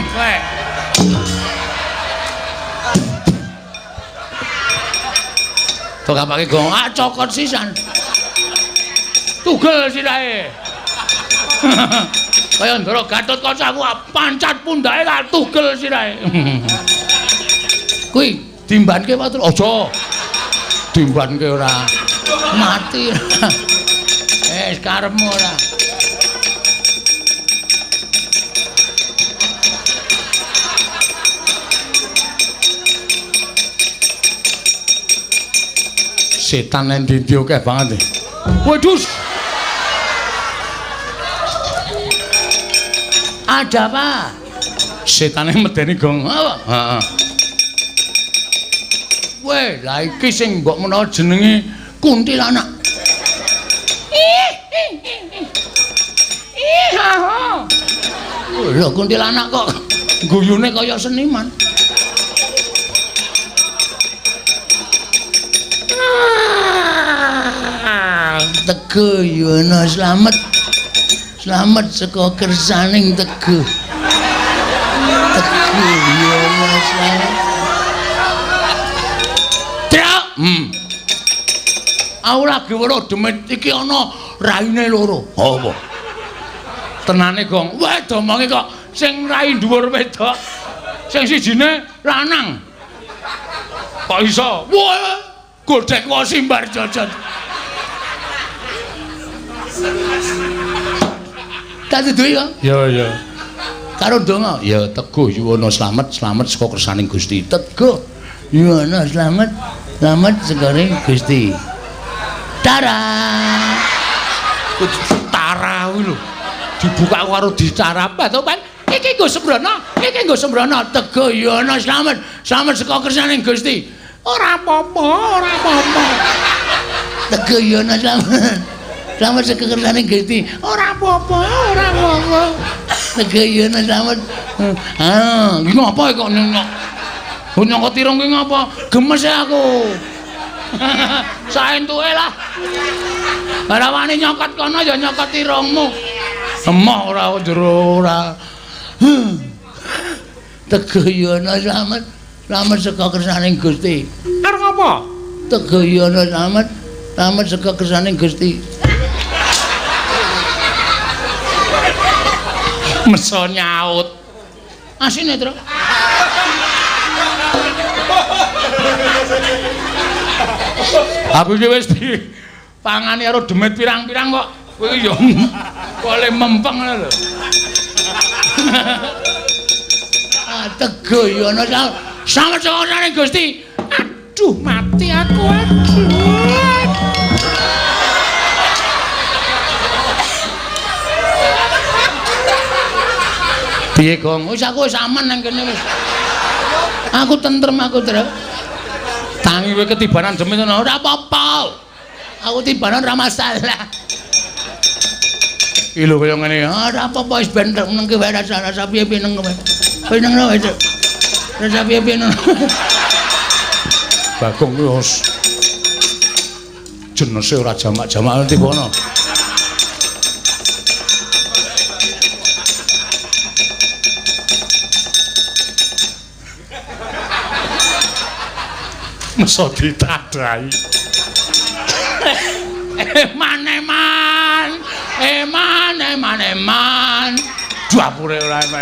Kowe. Tok kapake gong, cokot sisan. Tugel sirahe. Kaya Ndara Gatotkaca aku pancat pundake tak tugel sirahe. Kuwi dimbanke wae aja. Dimbanke ora. Mati. Karepmu ora. Setan endi-endi akeh banget. Waduh. Ada apa? Setane medeni gong. Apa? Heeh. Weh, lah iki sing mbok menawa jenenge kuntilanak. Lho kuntilanak kok guyune kaya seniman. Teguh Yuwana Slamet, slamet saka kersaning Teguh. Teguh Yuwana Slamet. Truk. Aku lagi weruh demit iki ana raine loro. Apa? Tenane gong. Wah, domonge kok sing rai dhuwur wedok, sing sijine lanang. Kok iso? Wah, godhek wae simbar jojot. Tak duduhi kok. Ya, ya. Karo ndonga, ya Teguh Yuwana slamet, slamet saka kersaning Gusti. Teguh Yuwana slamet, slamet saka Gusti. Tara. Tara kuwi lho. Dibuka karo dicarap to, Pan. Iki nggo sembrono, iki nggo sembrono. Teguh Yuwana slamet, slamet saka kersaning Gusti. Ora apa-apa, ora apa-apa. Teguh Yuwana slamet. Slamet saka kersaning Gusti. Ora apa-apa, ora apa-apa. Teguh Yuwana slamet. Ah, iki ngapa kok nyok? Nyokot irung ki ngapa? Gemes aku. Saentuke lah. Ora wani nyokot kono ya nyokot irungmu. Emoh ora jero ora. Teguh Yuwana slamet, slamet saka kersaning Gusti. Arep ngapa? Teguh Yuwana slamet, slamet saka kersaning Gusti. Meso nyaut. Asine, Tru. Aku iki wis dipangani karo demit pirang-pirang kok. Kowe iki yo kok le mempeng ngono lho. Ah, Teguh Yuwana slamet saka kersaning Gusti. Aduh, mati aku, aduh. Piye, Gong? Wis aku wis aman nang kene wis. Aku tentrem aku, Tru. Tangi kowe ketibanan demit ngono ora apa-apa. Aku tibanan ora masalah. Iki lho kaya ngene. Ora apa-apa wis ben nengke wae rasa-rasa piye-piye neng kowe. Kowe neng wae. Rasa piye-piye neng. Bagong kuwi wis jenese ora jamak-jamak tibono. Meso ditadai. Eman eman. Eman eman eman. Dapure ora eman.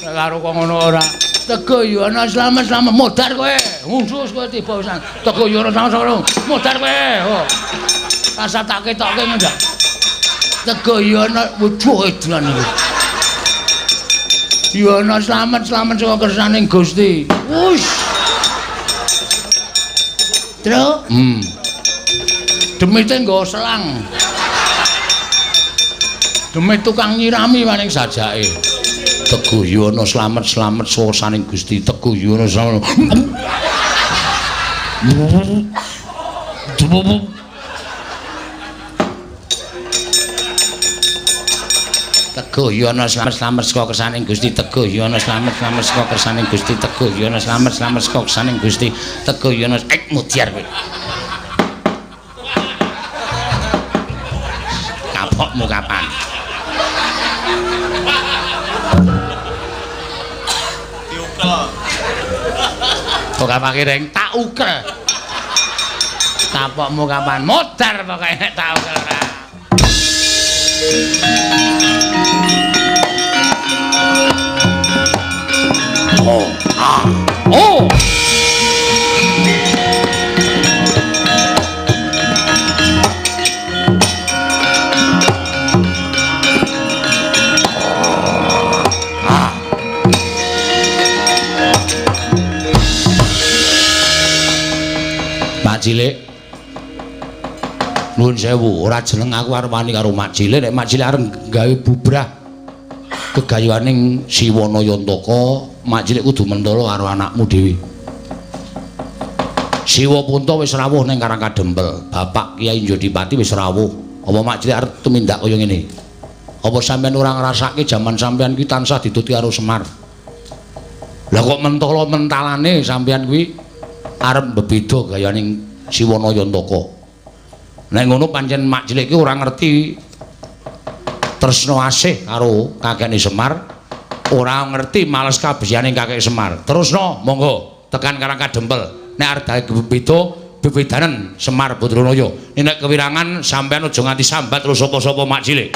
Karo kok ngono ora. Teguh Yuwana slamet slamet modar kowe. Ngundus kowe tiba pisan. Teguh Yuwana slamet slamet modar kowe. Oh. Rasa tak ketokke ngono. Teguh Yuwana wujuh edan iki. Yuwana slamet slamet saka kersaning Gusti. Wush. Tru. Demite nggo selang. Demit tukang nyirami maning sajake. Teguh Yuwana slamet slamet saka kersaning Gusti. Teguh Yuwana slamet. Teguh Yuwana slamet slamet saka kersaning Gusti. Teguh Yuwana slamet slamet saka kersaning Gusti. Teguh Yuwana slamet slamet saka kersaning Gusti. Teguh Yuwana mudyar kowe. Kapokmu kapan? Diukel. Kok kapake reng tak ukel. Kapokmu kapan? Modar pokoke nek tak ukel ora. Oh, ah, oh. Ah. Mak Cilik. Nuwun sewu, ora jeneng aku arep wani karo Mak Cilik, nek Mak Cilik arep gawe bubrah gegayuhaning Siwana Yantaka, Mak Cilik kudu mentolo karo anakmu dhewe. Siwa Punta wis rawuh ning Karang Kadempel, Bapak Kyai Njodipati wis rawuh. Apa Mak Cilik arep tumindak kaya ngene? Apa sampeyan ora ngrasake jaman sampeyan kuwi tansah dituti karo Semar? Lah kok mentolo mentalane sampeyan kuwi arep mbebeda gayaning Siwana Yantaka. Nek ngono pancen Mak Cilik ki ora ngerti tresna asih karo kakekne Semar, ora ngerti males kabesiyane kakek Semar. Terusno monggo tekan Karang Kadempel. Nek arep beda bebedanen Semar Badranaya. Nek kewirangan sampean aja nganti sambat terus sapa-sapa Mak Cilik.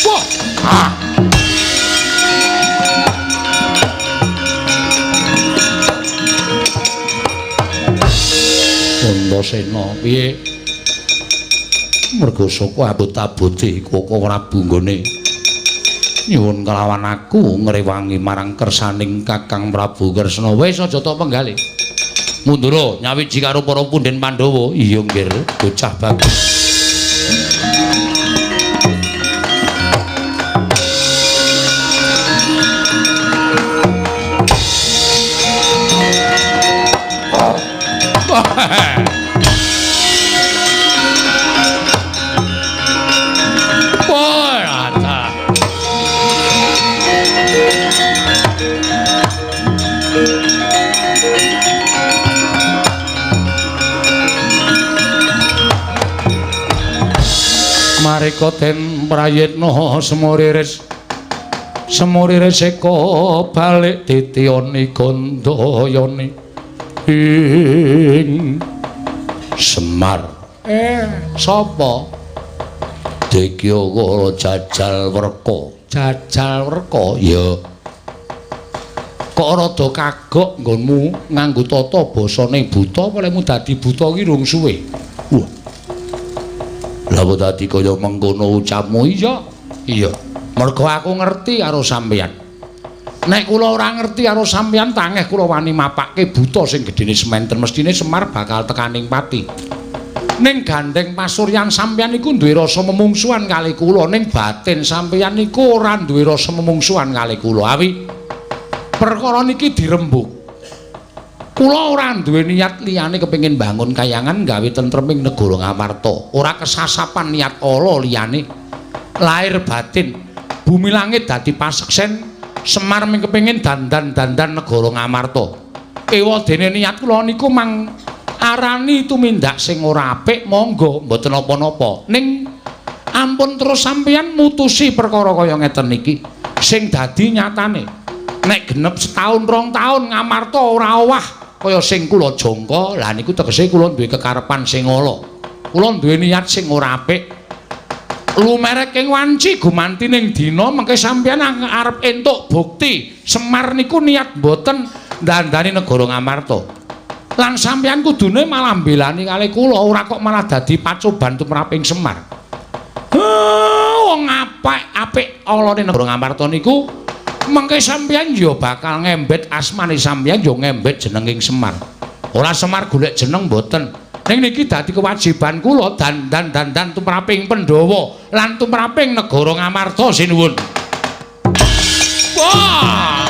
Wah. Ah. Antasena piye? Mergo saka abot-abote Koko Prabu nggone Nyuwun kelawan aku ngrewangi marang kersaning Kakang Prabu Kresna. Wis aja tok penggalih. Mundura nyawiji karo para punden Pandhawa. Iya nggir, bocah bagus. Marika den prayitna semuriris semuriris eka balik ditiyoni gandayani ing Semar. Sapa? Dikya kala jajal werka. Jajal werka? Ya. Kok rada kagok nggonmu nganggo tata basane buta apa lemu dadi buta ki rung suwe? Wah. Lha kok dadi kaya mengkono ucapmu? Iya. Iya. Mergo aku ngerti karo sampeyan. Nek kula ora ngerti karo sampeyan tangeh kula wani mapake buta sing gedene sementen mestine Semar bakal tekaning pati. Ning gandeng pasuryan sampeyan niku duwe rasa memungsuhan kali kula, ning batin sampeyan niku ora duwe rasa memungsuhan kali kula. Awi perkara niki dirembug. Kula ora duwe niat liyane kepengin bangun kayangan gawe tentreming negara Ngamarta. Ora kesasapan niat ala liyane. Lahir batin, bumi langit dadi paseksen Semar ming kepengin dandan-dandan negara Ngamarta. Ewa dene niat kula niku mang arani tumindak sing ora apik monggo mboten napa-napa. Ning ampun terus sampeyan mutusi perkara kaya ngeten niki. Sing dadi nyatane nek genep setahun rong taun Ngamarta ora owah kaya sing kula jangka, lha niku tegese kula duwe kekarepan sing ala. Kula duwe niat sing ora apik. Lumerek ing wanci gumanti ning dina mengke sampeyan arep entuk bukti Semar niku niat mboten ndandani negara Ngamarta. Lan sampeyan kudune malah mbelani kali kula, ora kok malah dadi pacoban tumraping Semar. Wong apik-apik alane negara Ngamarta niku mengke sampeyan ya bakal ngembet asmane sampeyan ya ngembet jenenging Semar. Ora Semar golek jeneng mboten. Ning niki dadi kewajiban kula dandan-dandan tumraping Pandhawa lan tumraping negara Ngamarta sinuwun. Wah!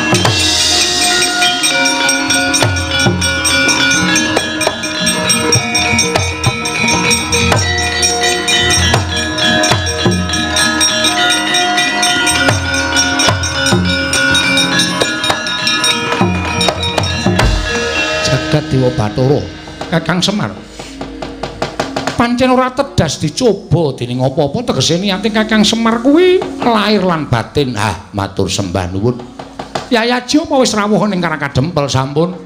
Jagat Dewa Bathara Kakang Semar pancen ora tedas dicoba dening apa-apa tegese niate Kakang Semar kuwi lahir lan batin. Ah, matur sembah nuwun. Yayaji apa wis rawuh ning Karang Kadempel sampun?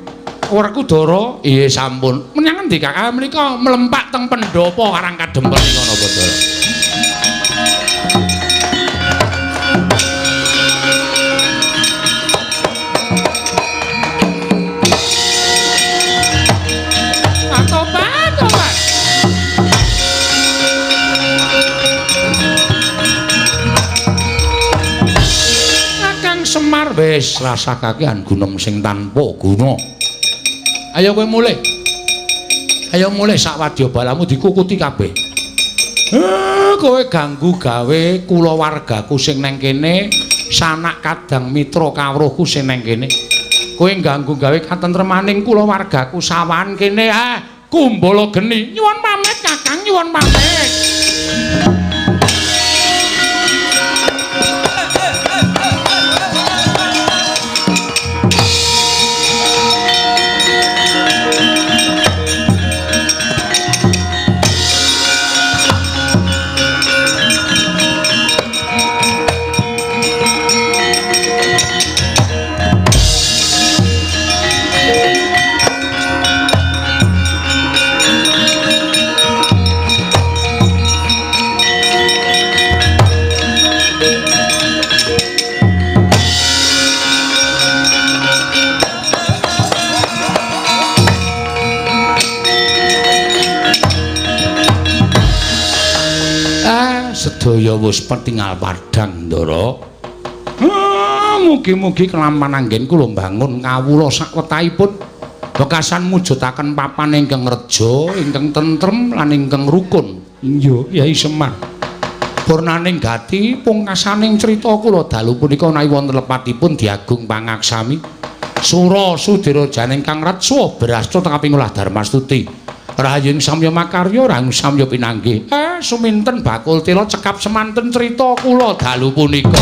Werkudara? Iya sampun. Menyang endi Kakang? Menika mlempak teng pendhapa Karang Kadempel nika napa Dara? Semar wis rasa kakehan gunem sing tanpa guna. Ayo kowe mulih. Ayo mulih sak wadya balamu dikukuti kabeh. Kowe ganggu gawe kulawargaku sing neng kene, sanak kadang mitra kawruhku sing neng kene. Kowe ganggu gawe katentremaning kulawargaku sawan kene. Ah, kumbala geni. Nyuwun pamit Kakang, nyuwun pamit. Sedaya wis petingal padhang, Ndara. Mugi-mugi kelampan anggen kula mbangun kawula sakwetahipun wekasan mujudaken papan ingkang reja, ingkang tentrem lan ingkang rukun. Iya, Kyai Semar. Purnaning gati pungkasaning crita kula dalu punika menawi wonten lepatipun diagung pangaksami. Sura sudira janing kang retsa brasta kaping olah darmastuti. Rahayung samya makarya, rahayung samya pinanggih. Suminten bakul tela cekap semanten crita kula dalu punika.